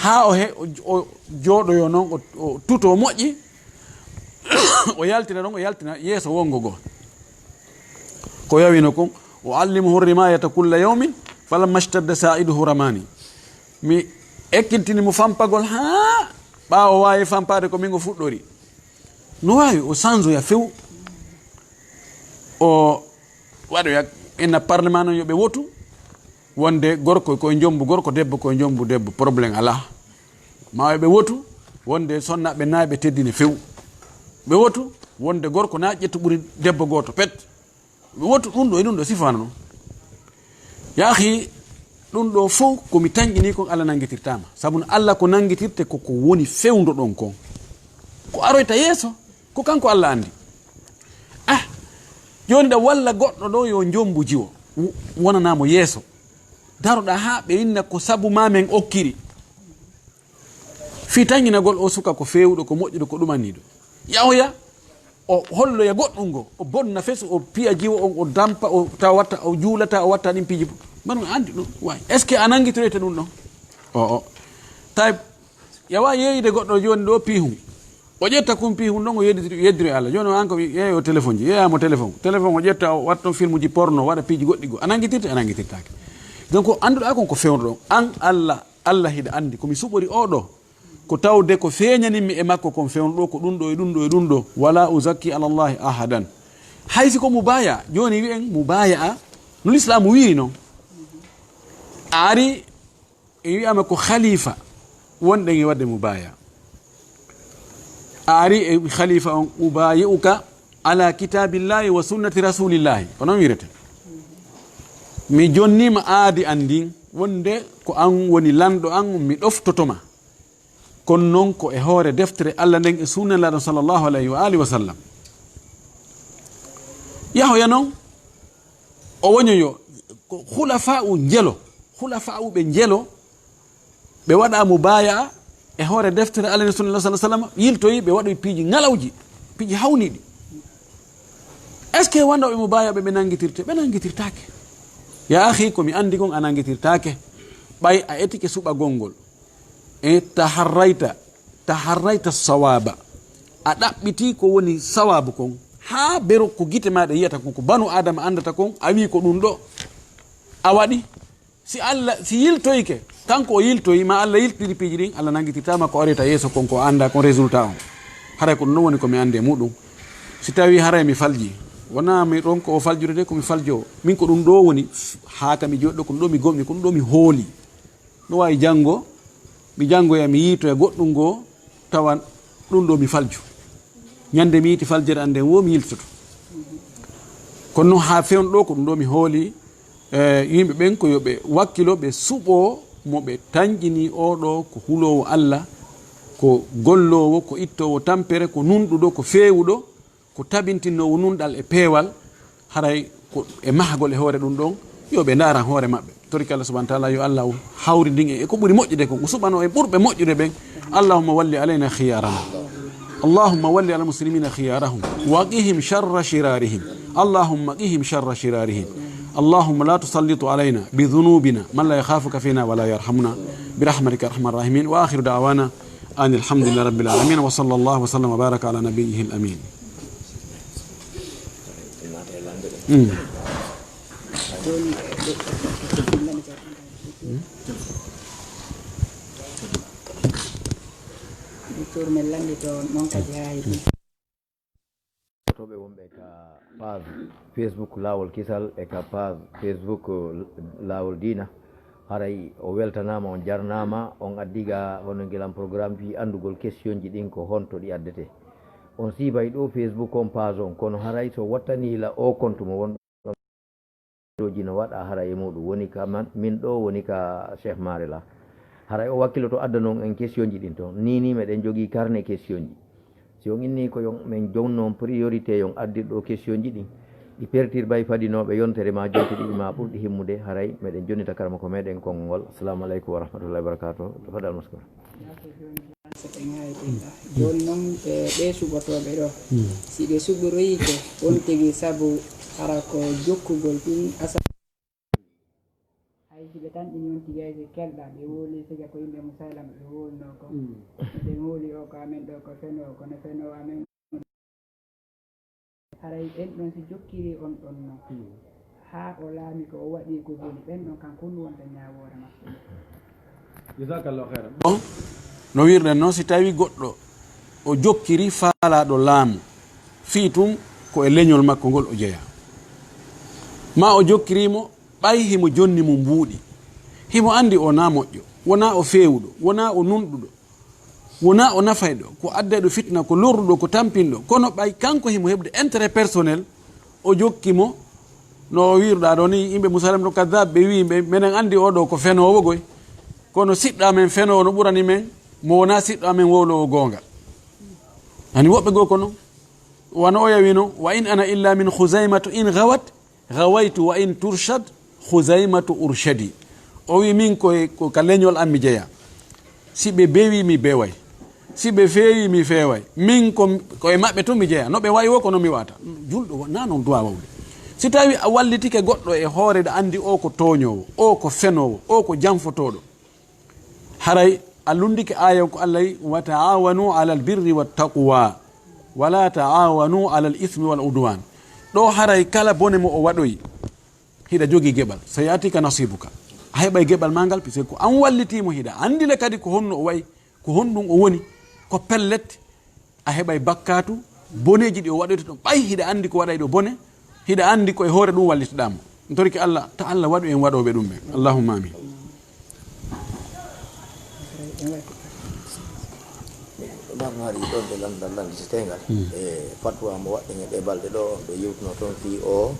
Ha o he o jooɗoyo noon o tuto moƴƴi. O yaltina ɗon o yaltina yeeso wongo goo. Ko yawino kon o allimuhu rimayata kulla yawmin falamma shtadda sa'iduhu ramani. Mi ekkintini mo fampagol ha ɓaawo waawi fampaade ko min o fuɗɗori. No waawi o sanjoya few. O waɗoya ena parlement noon yo ɓe wotu wonde gorko koye jombu gorko debbo koye jombu debbo problème alaa. Ma yo ɓe wotu wonde sonnaaɓe naay ɓe teddine few. Ɓe wotu wonde gorko na ƴettu ɓuri debbo gooto pet. Ɓe wotu ɗum ɗo e ɗum ɗo sifaano noon. Yaahi ɗum ɗo fof ko mi tanƴini kon Allah nanngitirtaama sabu no Allah ko nanngitirte ko ko woni fewndo ɗon kon. Ko aroyta yeeso ko kanko Allah anndi. Ah, jooni ɗa walla goɗɗo ɗo yo jombu jiwo wonanaa mo yeeso. Daroɗaa haa ɓe inna ko sabu maa men okkiri. Fii tanƴinagol oo suka ko feewuɗo ko moƴƴuɗo ko ɗumanniiɗo. Yahoya o holloya goɗɗum ngo o bonna fesu o piya jiwo on o dampa o tawa watta o juulata o watta ɗin piiji. Mbaɗum anndi ɗum waay est ce que a nanngitoyta ɗum ɗon? Oo tawi yawa yeeyide goɗɗo jooni ɗo piihum. O ƴetta kum piihum ɗon o yeddiri yeddiri Allah jooni o an ko yeeyo téléphone ji yeeyamo téléphone téléphone o ƴetta o watta on filmuji porno waɗa piiji goɗɗi goo a nanngitirte a nanngitirtaake. Donc annduɗaa kon ko fewndo ɗon an Allah Allah hiɗa anndi ko mi suɓori oo ɗo. Ko tawde ko feeñaninmi e makko kon fewndo ɗo ko ɗum ɗo e ɗum ɗo e ɗum ɗo wala uzakki ala llahi ahadan. Hay si ko mubaya jooni wi'en mubaya a no lislaamu wiiri noon. A ari e wi'ama ko khalifa wonɗen e wadde mubaya. A ari e khalifa on ubayi'uka ala kitabillahi wa sunnati rasulillahi ko noon wirete. Mi jonnima aadi an ndin wonde ko an woni lanɗo an mi ɗoftotoma. Kono noon ko e hoore deftere Allah nden e sunna Nulaaɗo sallallahu alayhi wa alihi wa sallam. Yahoya noon o woñoyo ko khulafa'u njelo khulafa'u ɓe njelo. Ɓe waɗa mubaya'a e hoore deftere Allah nden sunna Nulaaɗo sallallahu alayhi wa sallam yiltoyi ɓe waɗoyi piiji ŋalawji piiji hawniiɗi. Est-ce que wano ɓe mo baya ɓe ɓe nanngitirte? Ɓe nanngitirtaake. Ya akhi, ko mi anndi kon a nanngitirtaake. Ɓay a etike suɓagol ngol. E taharrayta, taharrayta sawaba. A ɗaɓɓiti ko woni sawabu kon. Haa bero ko gite maaɗa yiyata kon, ko banu Adama anndata kon, a wi ko ɗum ɗo. A waɗi. Si Allah, si yiltoyke, kanko o yiltoyi, ma Allah yiltiri piiji ɗin, Allah nanngitirtaama ko areta yeeso kon, ko annda kon résultat on. Haray ko ɗum ɗon woni ko mi anndi e muɗum. Si tawi haray mi falji, wona mi ɗon ko o faljude de, ko mi faljo. Min ko ɗum ɗo woni, haa ka mi jooɗo, ko ɗum ɗo mi gomɗi, ko ɗum ɗo mi hooli. No waawi janngo, mi janngoya, mi yiitoya goɗɗum goo, tawa ɗum ɗo mi falju. Ñande mi yiiti faljere an nden wo mi yiltoto. Kono noon haa fewn ɗo ko ɗum ɗo mi hooli, e, yimɓe ɓen ko yo ɓe wakkilo, ɓe suɓo mo ɓe tanƴini oɗo ko huloowo Allah, ko golloowo, ko ittoowo tampere, ko nunɗuɗo, ko feewuɗo, ko tabintinnoowo nunɗal e peewal, haray ko e mahagol e hoore ɗum ɗon, yo ɓe ndaaran hoore maɓɓe. Toriki Allah subhanahu wa taala, yo Allah o hawrindin en e ko ɓuri moƴƴude kon, o suɓano en ɓurɓe moƴƴude ɓen. اللهم ول علينا خيارنا. اللهم ول على المسلمين خيارهم. وقهم شر شرارهم. اللهم قهم شر شرارهم. اللهم لا تسلط علينا بذنوبنا من لا يخافك فينا ولا يرحمنا. برحمتك يا أرحم الراحمين. وآخر دعوانا أن الحمد لله رب العالمين. وصلى الله وسلم وبارك على نبيه الأمين. Mm. Jooni, e, e, e, e, Docteur, men lanndito noon kadi haa heɓi. Fotooɓe wonɓe ka page Facebook Laawol Kisal e ka page Facebook Laawol Diina. Haray o weltanaama, on jarnaama, on addi ga hono ngilam programme fii anndugol question ji ɗin ko honto ɗi addete. On siibay ɗo Facebook on page on, kono haray so wattani la o compte mo won ɗo ji no waɗa haray e muɗum. Woni ka man, min ɗo woni ka Cheikh Marela. Haray o wakkiloto adda non en question ji ɗin ton. Ni ni meɗen jogii carnet question ji. Si on inni ko yon, men jonnon priorité yon addirɗo question ji ɗin. Ɗi perturbay fadinooɓe yontere ma jonte ɗiɗi ma ɓurɗi himmude, haray meɗen jonnita karamoko meɗen konngol ngol. Assalamu aleykum wa rahmatullahi wa barakatuh. Tafadal maskura. Jooni noon, e ɓee suɓotooɓe ɗo, si ɓe suɓiroyiike on tigi sabu hara ko jokkugol ɗum asa-, hay si ɓe tanƴini on tigi, hay si kelɗa, ɓe wowli siga ko yimɓe Musaylama ɓe wowlunoo ko. Miɗen wowli o ko amen ɗo, ko fenoowo, kono fenoowo amen. Haray ɓen ɗon si jokkiri on ɗon non, haa o laami ko o waɗi ko boni, ɓen ɗon kan kun wonta ñaawoore maɓɓe. Jazakallahu khairan. Bon, no wirɗen non, si tawi goɗɗo o jokkiri faalaaɗo laamu, fii tun ko e leñol makko ngol o jeyaa. Ma o jokkiri mo, ɓay himo jonni mo mbuuɗi. Himo andi o na moƴƴo, wona o feewuɗo, wona o nunɗuɗo. Wona o nafayɗo, ko addayɗo fitna, ko lorruɗo, ko tampinɗo. Kono ɓay kanko himo heɓde intérêt personnel, o jokki mo, no o wiruɗa ɗo ni, yimɓe Musaylamatul Kaddaab, ɓe wi, ɓe, menen andi oɗo ko fenoowo goy. Kono siɗɗo amen fenoowo no ɓurani men, mo wona siɗɗo amen wowlowo goonga. Ani woɓɓe goo ko non. Wano oya wino, "Wa in ana illa min Khuzaymatu in ghawat, ghawaytu wa in turshad Khuzaymatu urshadi." O wi, "Min ko e, ko ka leñol am mi jeya. Si ɓe bewi, mi beway. Si ɓe feewi, mi feeway. Min ko, ko e maɓɓe tun mi jeya. No ɓe wayi wo, ko non mi wata." Julɗo wa-, na non duwa wawde. Si tawi a wallitike goɗɗo e hoore, ɗa andi o ko tooñoowo, o ko fenoowo, o ko janfotooɗo. Haray a lunndike aaya ko Allah yi, "Wa ta'awanu alal birri wat taqwa, wa la ta'awanu alal ismi wal udwan." Ɗo haray kala bone mo o waɗoyi, hiɗa jogii geɓal. Sa yaatika nasibuka. A heɓay geɓal ma ngal, puisque ko an walliti mo, hiɗa anndi le kadi ko honno o wayi, ko honɗum o woni, ko pellet, a heɓay bakkaatu boneeji ɗi o waɗoyta ɗon. Ɓay hiɗa anndi ko waɗay ɗo bone, hiɗa anndi ko e hoore ɗum wallitoɗaa mo. En torike Allah, ta Allah waɗu en waɗooɓe ɗum ɓen. Allahumma amin. Ɗum hari ɗon ɓe lanndal lannditete ngal. Hmm. E fatwa mo waɗɗen e ɗee balɗe ɗo, on ɗo yewtuno toon fii o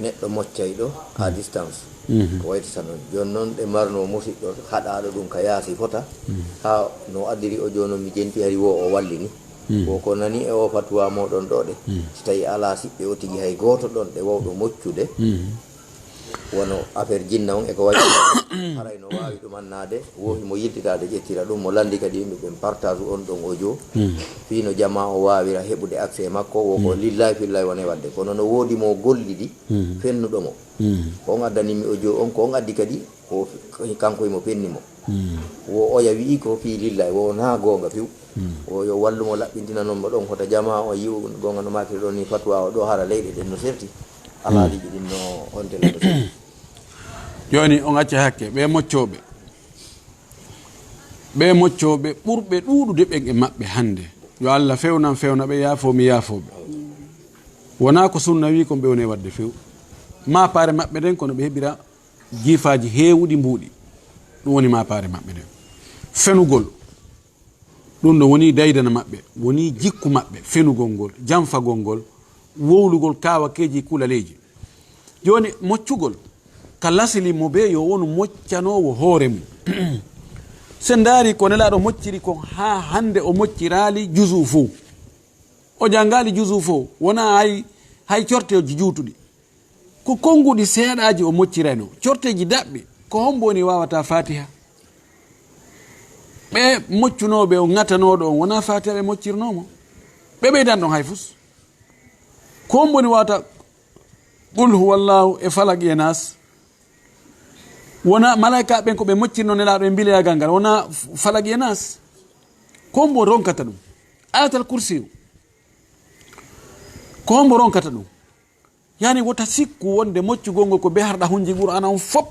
neɗɗo moccayɗo à distance. Mhm. Ko wayti tan noon. Jooni noon, ɗe marno musiɗɗo haɗaaɗo ɗum ka yaasi fota. Mhm. Haa no addiri o jooni, mi jenti hari wo o wallini. Mhm. Ko, ko nani e o fatuwa moɗon ɗo ɗe. Mhm. Si tawi alaa siɓɓe o tigi hay gooto ɗon ɗe wawɗo moccude. Mhm. Wano affaire jinna on e ko wayi haray no waawi ɗum annaade, wo himo yiltitaade ƴettira ɗum, mo lanndi kadi yimɓe ɓen partage on ɗon audio, fii no jamaa o waawira heɓude accès e makko, wo ko lillahi fillahi wonay waɗde. Kono no woodi mo gollidi fennuɗo mo. Ko on addani mi audio on, ko on addi kadi, ko kanko himo fenni mo. Wo oya wi'i ko fii lillahi, wo naa goonga few. Wo yo wallu mo laɓɓintina non mo ɗon, hota jamaa o yi'u goonga no maakiri ɗon ni, fatwa o ɗo hara leyɗe ɗen no serti. Alaaliiji ɗin no on tele no serti. Jooni on acca hakke, ɓe moccooɓe. Ɓe moccooɓe ɓurɓe ɗuuɗude ɓen e maɓɓe hannde. Yo Allah fewnan fewna ɓe, yaafoo mi yaafoo ɓe. Wonaa ko sunna wi kon ɓe woni e waɗde few. Maapaare maɓɓe nden kono ɓe heɓira jiifaaji heewuɗi mbuuɗi. Ɗum woni maapaare maɓɓe nden. Fenugol. Ɗum ɗo woni daydana maɓɓe, woni jikku maɓɓe, fenugol ngol, janfagol ngol, wowlugol kaawakeeji kulaleeji. Jooni, moccugol ka lasili mo bee yo wonu moccanoowo hoore mum. Se ndaari ko Nelaaɗo mocciri kon haa hannde o mocciraali juzu fow. O janngaali juzu fow, wonaa hay, hay corteeji juutuɗi. Ko konnguɗi seeɗaaji o moccirayno. Corteeji daɓɓi, ko hombo woni waawata Faatiha? Ɓe moccunooɓe o ŋatanooɗo on, wonaa Faatiha ɓe moccirnoo mo. Ɓe ɓeydan ɗon hay fus. Ko hombo woni waawata Qul huwallahu e Falaq e Naas? Wonaa malaa'ika ɓen ko ɓe moccirnoo Nelaaɗo e mbileyagal ngal, wonaa Falaq e Naas? Ko hombo ronkata ɗum? Ayatal Kursiyu. Ko hombo ronkata ɗum? Yani wota sikku wonde moccugol ngol ko be harɗa hunji Qur'aana on fop.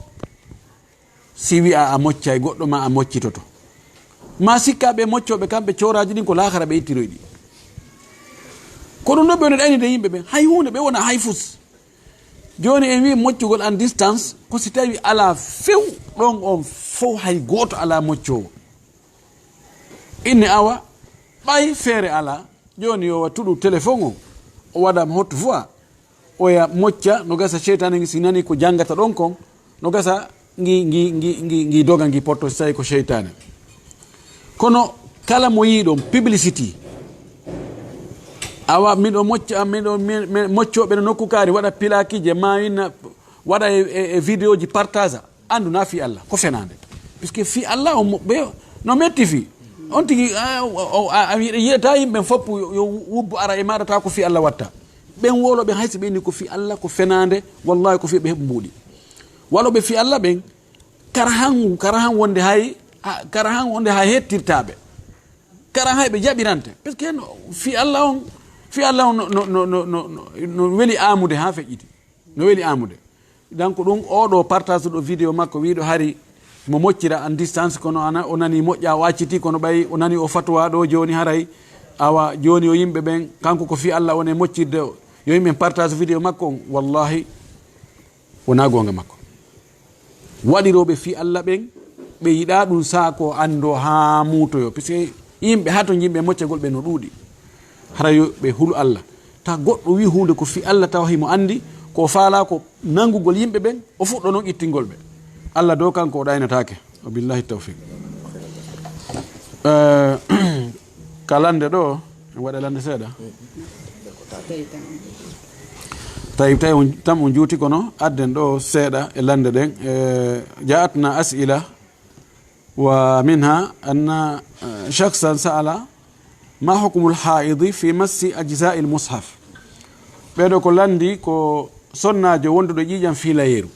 Si wi'a a moccay goɗɗo ma a moccitoto. Ma sikka ɓe moccooɓe kamɓe cooraaji ɗin ko laakara ɓe ittiroy ɗi. Ko ɗum ɗo ɓe woni ɗaynide yimɓe ɓen. Hay huunde ɓe wona hay fus. Jooni en wi'i moccugol en distance ko si tawi alaa few ɗon on fow hay gooto alaa moccoowo. Inne awa ɓay feere alaa. Jooni yo wa tuɗu téléphone o, o waɗa mo haute voix, oya mocca, no gasa seytaane ngi si nani ko janngata ɗon kon, no gasa ngi, ngi, ngi, ngi, ngi doga ngi potto si tawi ko seytaane. Kono kala mo yii ɗon publicité, awa miɗo mocca, miɗo, mi, mi, moccooɓe no nokku kaari waɗa pilaakije, ma winna waɗa e, e, e vidéo ji partage. Anndu na fii Allah, ko fenaande. Puisque fii Allah, on mo-, ɓe, no metti fii. On tigi, a, o, o, a, a wi-, yiyata yimɓe fof yo, yo wubbo ara e maɗa tawa ko fii Allah watta. Ɓen wolo ɓe hay si ɓe inni ko fii Allah, ko fenaande, wallahi ko fii ɓe heɓu mbuuɗi. Walo ɓe fii Allah ɓen, kara han, kara han wonde hay, a, kara han wonde hay hettirtaɓe. Kara hay ɓe jaɓirante. Parce que no, fii Allah on, fii Allah on no, no, no weli amude ha feƴƴiti. No weli amude. Donc ɗum, oɗo partage ɗo vidéo makko, wiɗo hari mo moccira en distance, kono ana, o nani moƴƴa, o acciti, kono ɓay o nani o fatwa ɗo joni haray. Awa, joni o yimɓe ɓen, kanko ko fi Allah woni e moccirde o. Yo yimɓe partage vidéo makko on, wallahi, wona gonga makko. Waɗiroɓe fi Allah ɓen, ɓe yiɗa ɗum sa ko ando ha muutoyo. Parce que yimɓe ha to yimɓe moccagol ɓe no ɗuuɗi. Hara yo ɓe hulu Allah. Ta goɗɗo wi hunde ko fi Allah tawa himo andi, ko faala ko nangugol yimɓe ɓen, o fuɗɗo non ittingol ɓe. Allah do kanko o ɗaynataake. Wa billahi tawfiq. Eh, ka lande ɗo, en waɗa lande seeɗa. Tawi, tawi on, tan on juuti kono, adden ɗo seeɗa e lande ɗen. Eh, ja'atna as'ila. ومنها أن شخصا سأل: ما حكم الحائض في مس أجزاء المصحف؟ Ɓeɗo ko landi ko sonnaajo wonduɗo ƴiiƴam fiilayeeru.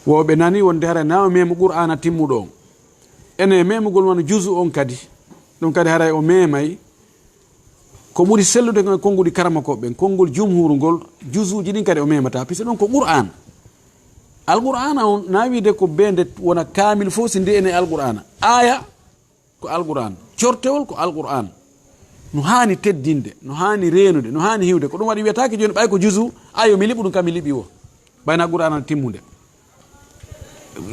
Wo ɓe nani wonde haray na o memu Qur'aana timmuɗo on. Ene memugol wano juzu on kadi. Ɗum kadi haray o memay. Ko ɓuri sellude kon e konnguɗi karamokooɓe ɓen, konngol jumhuuru ngol, juzuuji ɗin kadi o memata, puisque ɗon ko Qur'aan. Alqur'aana on, na wiide ko be nde wona kaamil fof, si nde ene Alqur'aana. Aaya ko Alqur'aan, cortewol ko Alqur'aan. No haani teddinde, no haani reenude, no haani hiwde. Ko ɗum waɗi wiyataake jooni ɓay ko juzu, ayo mi liɓu ɗum kam mi liɓi wo. Ɓayna Qur'aana timmunde.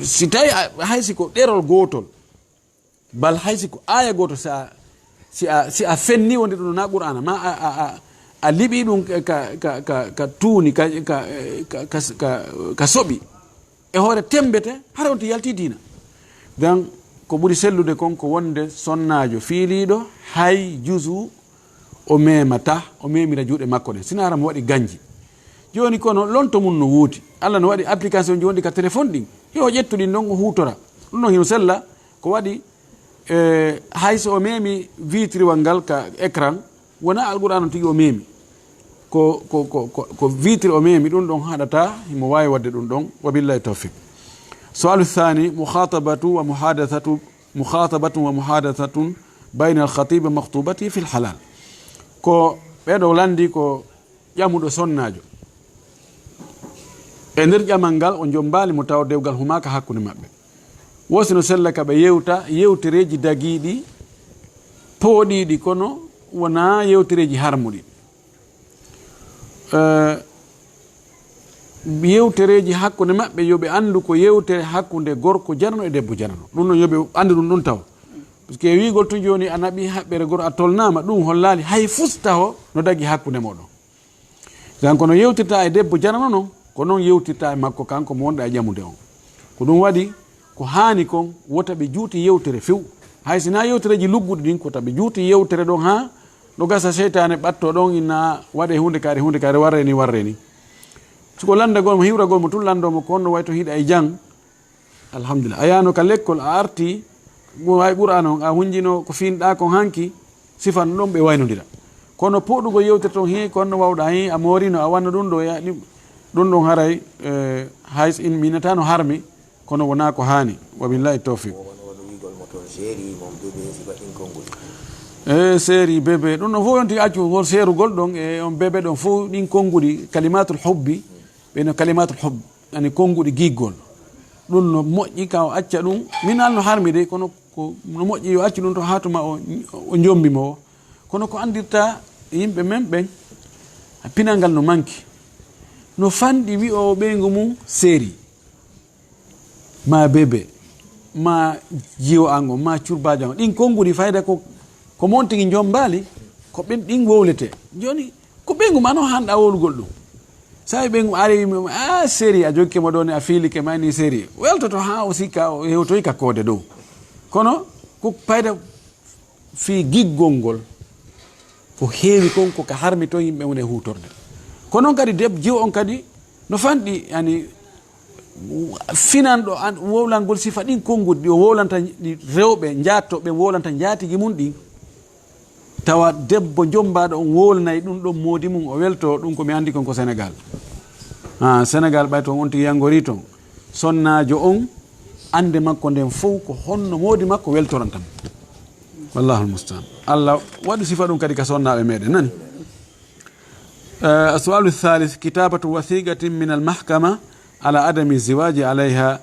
Si tawi a, hay si ko ɗerol gootol, bal hay si ko aaya gooto, si a, si a, si a fenni wonde ɗum na Qur'aana, ma a, a, a, a liɓi ɗum ka, ka, ka, ka, ka tuuni, ka, ka, ka, ka, ka, ka soɓi, e hoore temmbete, hara on ti yalti diina. Donc, ko ɓuri sellude kon ko wonde sonnaajo fiiliiɗo, hay juzu o memata, o memira juuɗe makko ɗen. Sina hara mo waɗi ganji. Jooni kono lonto mum no woodi. Allah no waɗi application ji wonɗi ka téléphone ɗin. Yo ƴettu ɗin ɗon o huutora. Ɗum ɗon hino sella ko waɗi, eh, hay so o memi vitriwal ngal ka écran, wona Alqur'an on tigi o memi. Ko, ko, ko, ko, ko vitre o memi ɗum ɗon haɗata, himo waawi waɗde ɗum ɗon. Wa billahi tawfiq. Su'alu thani, mukhatabatu wa muhadathatu, mukhatabatu wa muhadathatun bayna al-khatib wa makhtubati fil halal. Ko ɓeɗo landi ko ƴamuɗo sonnaajo. E nder ƴamal ngal, o jommbaali mo tawa dewgal humaaka hakkunde maɓɓe. Wo si no sella ka ɓe yewta yewtereeji dagiiɗi, pooɗiiɗi, kono wonaa yewtereeji harmuɗi. Eh, yewtereeji hakkunde maɓɓe, yo ɓe anndu ko yewtere hakkunde gorko janano e debbo janano. Ɗum ɗon yo ɓe anndu ɗum ɗum taw. Parce que wiigol tun jooni a naɓi haɓɓere goro a tolnaama, ɗum hollaali hay fustaho no dagi hakkunde mooɗon. Kanko no yewtirta e debbo janano non, ko non yewtirta e makko kanko mo wonɗa e ƴamude on. Ko ɗum waɗi, ko haani kon, wota ɓe juuti yewtere few. Hay si na yewtereeji lugguɗi ɗin, kota ɓe juuti yewtere ɗon haa no gasa seytaane ɓatto ɗon, ina waɗe huunde kaari, huunde kaari, warre ni, warre ni. Siko lanndagol mo, hiwragol mo tun, lanndoo mo ko honno wayto hiɗa e jang, alhamdulillah. A yaano ka lekkol, a arti, mo wawi Qur'an on, a hunjino ko fiinɗa kon hanki, sifan ɗon ɓe waynodira. Kono poɗugol yewtere ton, he, ko honno wawɗa, he, a moorino, a wanno ɗum ɗo, ya, ɗum, ɗum ɗon haray, eh, hay so in minata no harmi, kono wona ko haani. Wa billahi tawfiq. Woman wano wiigol mo toon, série, mon bébé, sifa ɗin konguɗi. Eh, série, bébé, ɗum ɗon fof yonti accu, won seerugol ɗon, e on bébé ɗon fof, ɗin konguɗi, kalimatul hubbi, ɓe no kalimatul hubbi. Ani konnguɗi giggol. Ɗum no moƴƴi ka o acca ɗum. Min alno harmi de, kono ko no moƴƴi yo accu ɗum to haa tuma o, o jombi mo. Kono ko anndirta yimɓe men ɓen, pinal ngal no manki. No fanɗi wi'oowo ɓeyngu mum série, ma bébé, ma jiwo ango, ma curbaajo ango. Ɗin konnguɗi fayda ko, ko mon tigi jombaali, ko ɓen ɗin wowlete. Jooni, ko ɓeyngu ma no hanɗa wowlugol ɗum. Sawi ɓeyngu ari, a série, a jokke mo ɗon, a fiilike ma ni série. Weltoto haa o sikka, o hewtoyi ka koode dow. Kono ko payda fii giggol ngol, ko heewi kon, ko ka harmi ton yimɓe woni e huutorde. Ko non kadi deb-, jiwo on kadi no fanɗi, yani, finanɗo an, wowlangol sifa ɗin konnguɗi, ɗi o wowlanta ɗi rewɓe njaatto, ɓe wowlanta njaatigi mum ɗin. Tawa debbo jommbaaɗo on wowlanay ɗum ɗon moodi mum, o welto ɗum ko mi anndi kon ko Sénégal. Ah, Sénégal ɓay toon on tigi yangori toon. Sonnaajo on, annde makko nden fof ko honno moodi makko weltoranta mo. Wallahul mustaan. Allah waɗu sifa ɗum kadi ka sonnaaɓe meɗen, nani? Eh, su'alu thalith, kitabatu wathiqatin min al mahkama ala adami ziwaji alayha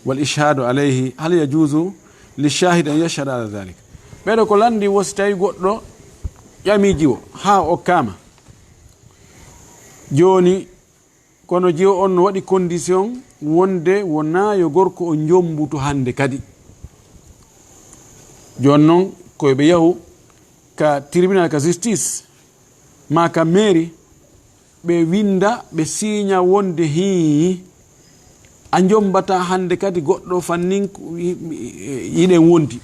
wal ishhadu alayhi, hal yajuzu li shahid an yashhada ala dhalik? Ɓeɗo ko lanndi wo si tawi goɗɗo ƴami jiwo haa o okkaama. Jooni, kono jiwo on no waɗi condition wonde wonaa yo gorko o jommbutu hannde kadi. Jooni non, ko ɓe yahu ka tribunal, ka justice, maa ka mairie, ɓe winnda, ɓe siiña wonde hii, a jommbata hannde kadi goɗɗo fannin ko i-, i-, iɗen wondi.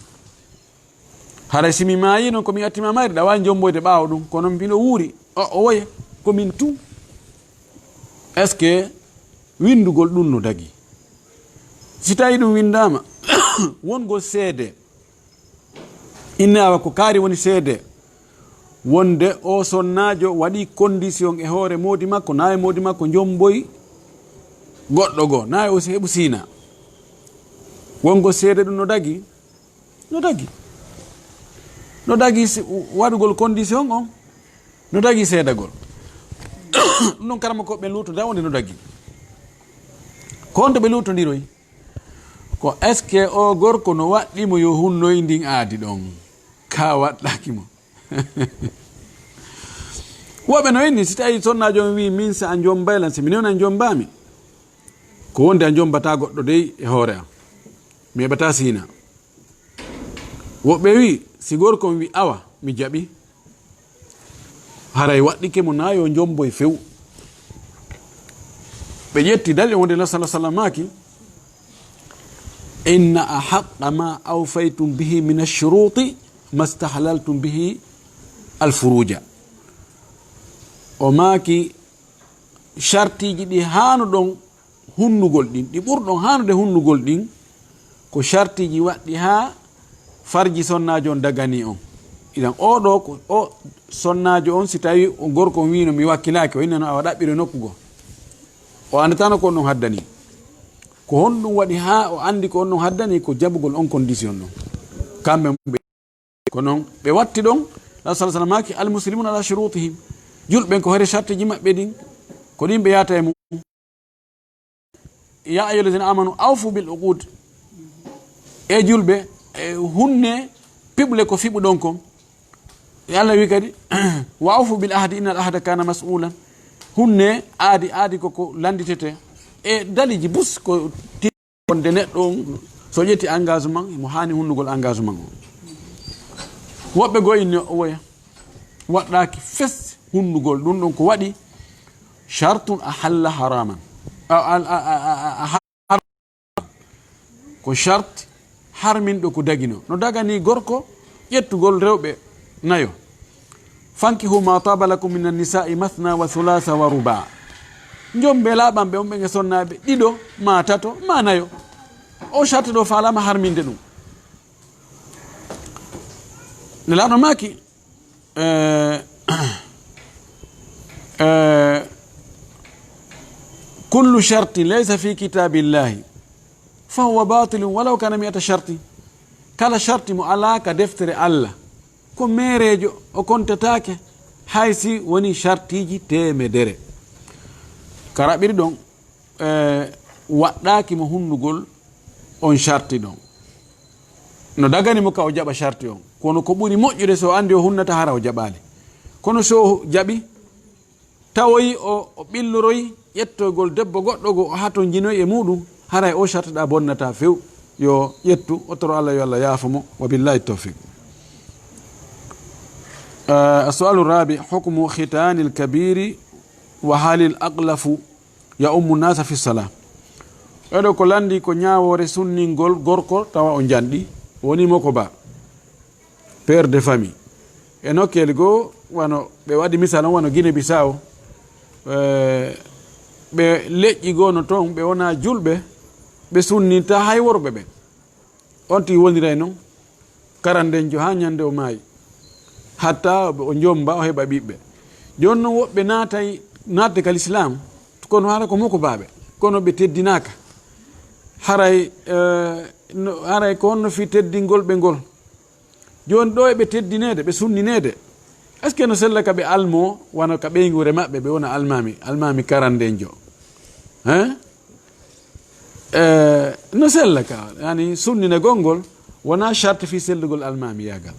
Haray si mi maayi non ko mi attima mayre, ɗa waawi jommboyde ɓaawo ɗum, kono mbiɗo wuuri, o, o woye, ko min tun. Est-ce que winndugol ɗum no dagi? Si tawi ɗum winndaama, wongol seede, inne awa ko kaari woni seede, wonde o sonnaajo waɗi condition e hoore moodi makko, naa e moodi makko jommboy goɗɗo goo, naa e o heɓu siina. Wongol seede ɗum no dagi? No dagi. No dagi si-, waɗugol condition on, no dagi seedagol. Ɗum noon, karamokooɓe ɓen luutoda wonde no dagi. Ko honto ɓe luutondiroyi? Ko est-ce que o gorko no waɗɗi mo yo hunnoy ndin aadi ɗon? Ka waɗɗaki mo. Woɓɓe no inni, si tawi sonnaajo on wi'i, "Min sa a jombay lan, si mi newna a jombaami." Ko wonde a jombata goɗɗo dey e hoore am. Mi heɓata siina. Woɓɓe wi'i, si gorko on wi'i, "Awa, mi jaɓi." Haray waɗɗike mo naa yo jomboy few. Ɓe ƴetti dalil wonde Nabi sallallahu alaihi wasallam maaki, "Inna ahaqqa ma awfaytum bihi min ash-shuruti mastahlaltum bihi al-furuja." O maaki, Shartiiji ɗi haanuɗon hunnugol ɗin, ɗi ɓurɗon haanude hunnugol ɗin, ko shartiiji waɗɗi haa farji sonnaajo on daganii on. Idan, oo ɗoo ko, o sonnaajo on, si tawii o gorko on wiino, "Mi wakkilaaki," o innano, "Awa ɗaɓɓiro e nokku goo." O anndatano ko on ɗon haddani. Ko honɗum waɗi haa o anndi ko on ɗon haddani? Ko jaɓugol on condition ɗon. Kamɓe ɓe, ko non ɓe watti ɗon, Rasul sallallahu alaihi wasallam maaki, "Al muslimuna ala shurutihim." Julɓe ɓen ko hoore shartiiji maɓɓe ɗin. Ko ɗin ɓe yaata e mum. "Ya ayyuhallazina amanu awfu bil uqud." E julɓe, e hunne piɓle ko fiɓuɗon kon. E Allah wi kadi, "Wa awfu bil ahdi innal ahda kana mas'ulan." Hunne aadi, aadi ko ko lannditete. E daliji bus ko ti-, wonde neɗɗo on so ƴetti engagement, mo haani hunnugol engagement on. Woɓɓe goo inni o woya. Waɗɗaaki fes hunnugol ɗum ɗon ko waɗi shartun ahalla haraman. A, a, a, a, a, a, har-, ko shart harminɗo ko dagino. No dagani gorko ƴettugol rewɓe nayo. "Fankihu ma taba lakum minan nisa'i mathna wa thulatha wa ruba." Njombe laaɓanɓe on ɓen e sonnaaɓe ɗiɗo, ma tato, ma nayo. O sharti ɗo faalaama harminde ɗum. Nelaaɗo maaki, eh, eh, "Kullu shartin laysa fi kitabillahi fa huwa batilun walaw kana mi'ata shartin." Kala sharti mo alaa ka deftere Allah, ko meereejo, o kontataake, hay si woni shartiiji teemedere. Ka raɓɓiri ɗon, eh, waɗɗaaki mo hunnugol on sharti ɗon. No dagani mo ka o jaɓa sharti on. Kono ko ɓuri moƴƴude so o anndi o hunnata hara o jaɓaali. Kono so o jaɓi, tawoyi o, o ɓilloroyi ƴettogol debbo goɗɗo go o hatonjinoyi e muɗum, haray o sharti ɗa bonnata few. Yo ƴettu, o toro Allah yo Allah yaafo mo. Wa billahi tawfiq. Eh, as-su'alu rabi, hukmu khitanil kabiri wa halil aqlafu ya ummu nasa fi sala. Oɗo ko lanndi ko ñaawoore sunningol gorko tawa o njanɗi, woni mo ko ba, père de famille. E nokkeeli goo, wano ɓe waɗi misal on, wano Guinée Bissau, eh, ɓe leƴƴi goo no toon, ɓe wonaa julɓe, ɓe sunninta hay worɓe ɓen. On tigi woniray non, karandenjo haa ñande o maayi. Hatta o jomba, o heɓa ɓiɓɓe. Jooni non woɓɓe naatay, naatde ka lislaam, kono hara ko mokobaaɓe, kono ɓe teddinaaka. Haray, eh, no, haray ko honno fii teddingol ɓe ngol? Jooni ɗo e ɓe teddineede, ɓe sunnineede. Est-ce que no sella ka ɓe almo, wano ka ɓeynguure maɓɓe, ɓe wona almaami, almaami karandenjo? Hein? Eh, no sella ka, yani, sunninagol ngol wona sharti fii sellugol almaamiyaagal.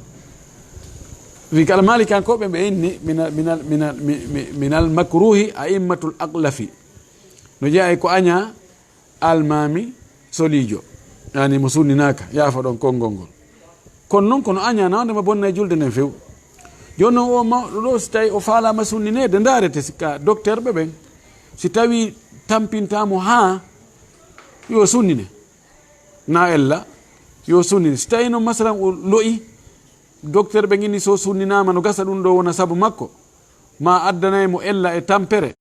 Fii ka almaalikankooɓe ɓe inni minal, minal, minal, mi, mi, minal makruhi a'immatul aqlafi. No jeyaa e ko añaa almaami soliijo, yani mo sunninaaka, yaafa ɗon konngol ngol. Kono non, kono añaa na wonde ma bonna e julde nden few. Jooni non, o mawɗo ɗo, si tawi o faalaama sunnineede, ndaarete si ka dokterɓe ɓen, si tawi tampintaa mo haa yo sunnine, na ella yo sunnine. Si tawi non, masalan, o lo'i, dokter ɓen inni so sunninaama no gasa ɗum ɗo wona sabu makko, ma addanay mo ella e tampere.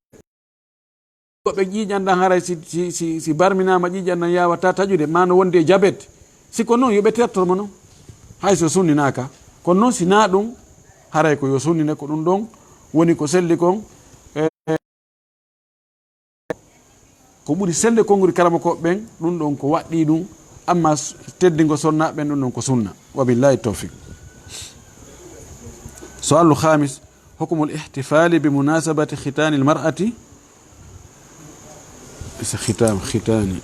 Woɓɓe ƴiiƴan ɗan haray si, si, si, si barminaama ƴiiƴan ɗan yaawataa taƴude, maa no wondi e jabet. Si ko non, yo ɓe tertor mo non. Hay so sunninaaka. Kono non, si naa ɗum, haray ko yo sunnine, ko ɗum ɗon woni ko selli kon. E, ko ɓuri selde konngudi karamokooɓe ɓen, ɗum ɗon ko waɗɗii ɗum. Amma s-, teddingo sonnaaɓe ɓen, ɗum ɗon ko sunna. Wa billahi tawfiq. Su'alu khamis. Hukumul ihtifali bi munasabati khitanil mar'ati. Khitam, khitani.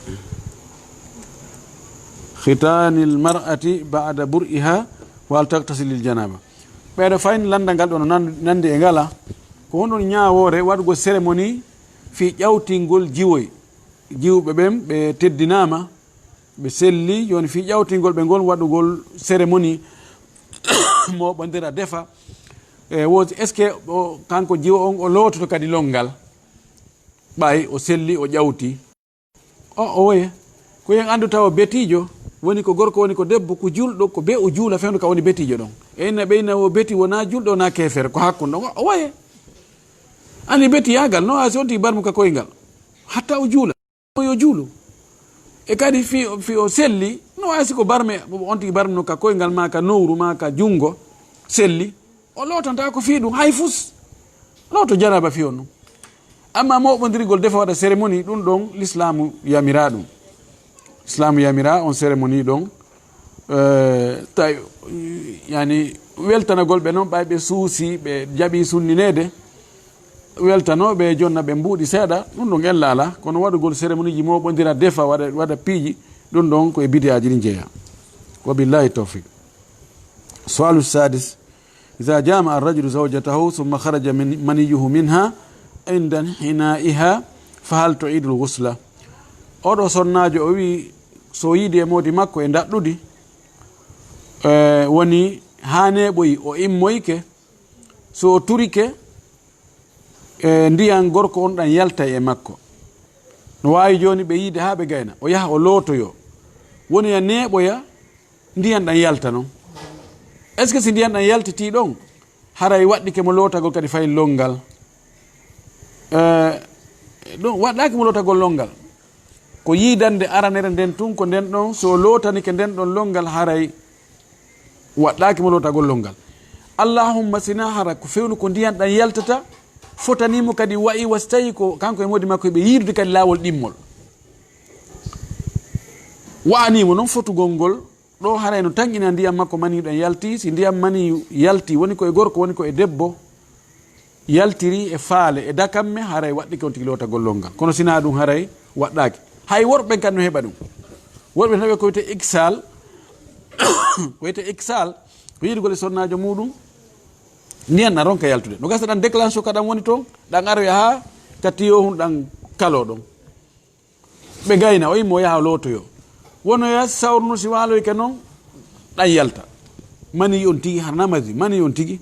Khitanil mar'ati ba'da bur'iha wa hal taghtasil lil janaba. Ɓeeɗo fayni lanndal ngal ɗo no nan-, nanndi e ngala. Ko honɗun ñaawoore waɗugol cérémonie fii ƴawtingol jiwoy? Jiwɓe ɓen ɓe teddinaama, ɓe selli, jooni fii ƴawtingol ɓe ngol, waɗugol cérémonie, mooɓondira, defa. E, woodi, est-ce que o, kanko jiwo on, o loototo kadi lonngal? Ɓay o selli, o ƴawti. O, o woye. Ko yen anndu tawa betiijo, woni ko gorko, woni ko debbo, ko julɗo, ko be o juula fewndo ka woni betiijo ɗon. E inna ɓe inna wo beti, wonaa julɗo, wonaa keefere, ko hakkunde ɗon. O, o woye. Ani beti yagal, no asi on tigi barmu ka koyngal. Hatta o juula. Yo juulu. E kadi fi, fi o selli, no asi ko barme, on tigi barmu no ka koyngal ma ka nowru ma ka jungo. Selli. O lootanta ko fii ɗum hay fus. Looto janaba fii on ɗum. Amma moɓondirgol defa waɗa cérémonie, ɗum ɗon l'islamu yamira ɗum. Islamu yamira on cérémonie ɗon. Eh, tawi, yani, weltanagol ɓe noon, ɓay ɓe suusi, ɓe jaɓi sunnineede, weltanooɓe jonna ɓe mbuuɗi seeɗa, ɗum ɗon ella ala. Kono waɗugol cérémonie ji moɓondira, defa, waɗa, waɗa piiji, ɗum ɗon ko e bidiyaaji ɗin jeeya. Wa billahi tawfiq. Su'alu sadis. Iza jama arrajulu zawjatahu thumma kharaja min, maniyuhu minha inda inhina'iha, fahal tu'idul ghusla? Oɗo sonnaajo o wi, so yiidi e moodi makko e ndaɗɗudi, eh, woni haa neeɓoyi o immoyke, so o turike, eh, ndiyan gorko on ɗan yalta e makko. No waawi jooni ɓe yiide haa ɓe gayna. O yaha o lootoyo. Woni ya neeɓoya, ndiyan ɗan yalta non. Est-ce que si ndiyan ɗan yaltitii ɗon, haray waɗɗike mo lootagol kadi fay lonngal? Eh, ɗum waɗɗaaki mo lootagol lonngal. Ko yiidande aranere nden tun, ko nden ɗon, so lootanike nden ɗon lonngal, haray waɗɗaaki mo lootagol lonngal. Allahumma sina hara ko fewnu ko ndiyan ɗan yaltata, fotanii mo kadi wa'i wa si tawi ko kanko e moodi makko ɓe yiidude kadi laawol ɗimmol. Wa'anii mo non fotugol ngol, ɗo haray no tanƴina ndiyan makko mani ɗan yalti. Si ndiyan mani yalti, woni ko e gorko, woni ko e debbo, yaltiri e faale, e dakamme, haray waɗɗike on tigi lootagol lonngal. Kono sinaa ɗum haray waɗɗaaki. Hay worɓe ɓen kan no heɓa ɗum. Worɓe no heɓa ko wiyetee iksal, ko wiyetee iksal, ko yiidugol e sonnaajo muuɗum, ndiyan na ronka yaltude. No gasa ɗan déclenche o ka ɗan woni toon, ɗan aroya haa ka tiyo hun ɗan kaloo ɗon. Ɓe gayna, o immo o yaha o lootoyo. Wonoya sawrno si waaloyke non, ɗan yalta. Mani on tigi, hara na mazi, mani on tigi.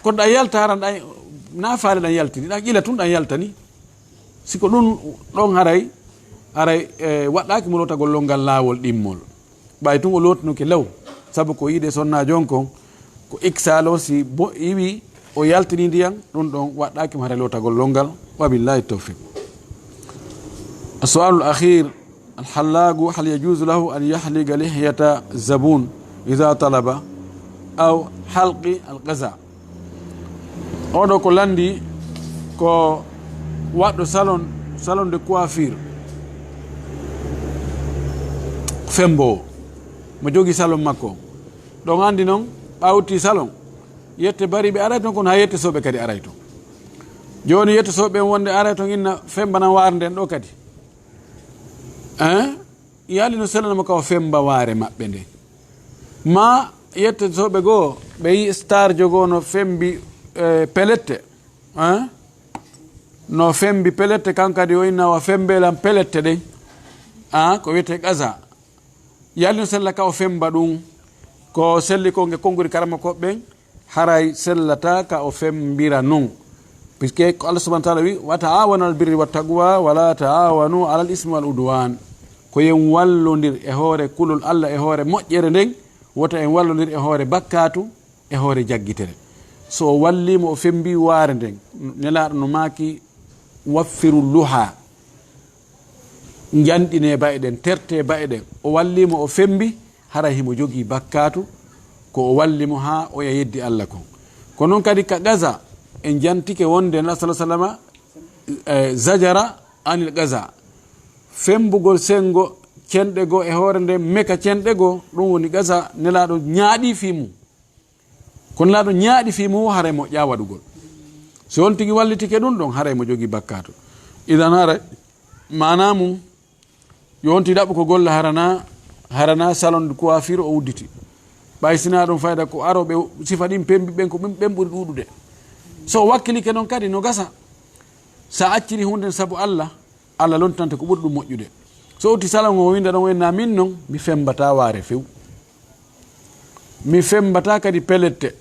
Kono ɗan yalta, hara ɗan, na faale ɗan yaltini, ɗan ila tun ɗan yaltani. Si ko ɗun ɗon haray, haray, eh, waɗɗaaki mo lootagol lonngal laawol ɗimmol. Ɓay tun o lootunoke law, sabu ko yiide sonnaajo on kon, ko iksal o si bo, iwi o yaltini ndiyan, ɗum ɗon waɗɗaaki mo haray lootagol lonngal. Wa billahi tawfiq. As-su'alul akhir, al-hallaqu, hal yajuzu lahu an yahliqa lihyata zabun idha talaba, aw halqi al-qaza? Oɗo ko lanndi ko waɗɗo salon, salon de coiffure, femboowo, mo jogi salon makko. Ɗon anndi non, ɓawti salon, yette bari ɓe aray ton, kono haa yette soɓe kadi aray ton. Jooni yette soɓe wonde aray ton inna fembanan waare nden ɗo kadi. Hein? Yaali no sellanamo ka o femba waare maɓɓe nden. Ma yette soɓe goo, ɓe yi star jogo no fembi, eh, pelette. Hein? No fembi pelette, kan kadi o inna wa fembelan pelette ɗen. Ah, ko wiyetee qaza. Yaali no sella ka o femba ɗum. Ko selli ko nge konnguri karama ko ɓen. Haray sellata ka o fembira non. Puisque ko Allah subhanahu wa ta'ala wi, "Wa ta'awanu alal birri wat taqwa, wa la ta'awanu alal ismi wal udwan." Ko yen wallondir e hoore kulol Allah, e hoore moƴƴere nden, wota en wallondir e hoore bakkaatu, e hoore jaggitere. So o walliimo, o fembi waare nden, Nelaaɗo no maaki, "Waffiru luha." Njanɗine ba'e ɗen, terte ba'e ɗen. O walliimo, o fembi, haray himo jogii bakkaatu ko o walli mo haa oya yeddi Allah kon. Ko non kadi ka qaza, en jantike wonde Nela sallallahu alaihi wasallama, eh, zajara anil qaza. Fembugol sengo cenɗe goo e hoore nden, meka cenɗe goo, ɗum woni qaza, Nelaaɗo ñaaɗi fii mum. Kono Nelaaɗo ñaaɗi fii mum, haray moƴƴaa waɗugol. Si on tigi wallitike ɗum ɗon, haray mo jogii bakkaatu. Idan haray, maanaa mum, yo on tigi ɗaɓɓu ko golla, harana, harana salon de coiffure o udditi. Ɓay sinaa ɗum fayda ko arooɓe sifa ɗin pembi ɓen ko ɓen, ɓen ɓuri ɗuuɗude. So o wakkilike non kadi no gasa. Sa acciri huunde sabu Allah, Allah lontante ko ɓuri ɗum moƴƴude. So utti salon o winda ɗon o inna min non, mi fembataa waare few. Mi fembataa kadi pelette.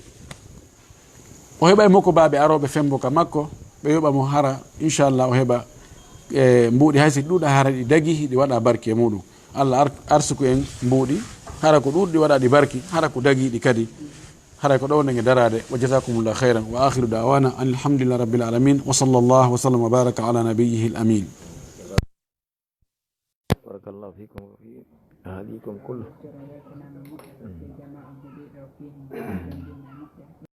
O heɓay mokobaaɓe arooɓe fembo ka makko, ɓe yoɓa mo hara, inchallah, o heɓa, e, mbuuɗi hay si ɗuuɗa hara ɗi dagi, ɗi waɗa barki e muɗum. Allah ar-, arsuku en mbuuɗi, hara ko ɗuuɗi waɗa ɗi barki, hara ko dagiiɗi kadi. Haray ko ɗo wonɗen e daraade. Wa jazakumullahu khairan. Wa akhiru da'wana anil hamdulillahi rabbil alamin. Wa sallallahu wa sallam wa baraka ala nabiyyihil amin. Barakallahu fikum wa fi ahlikum kullu.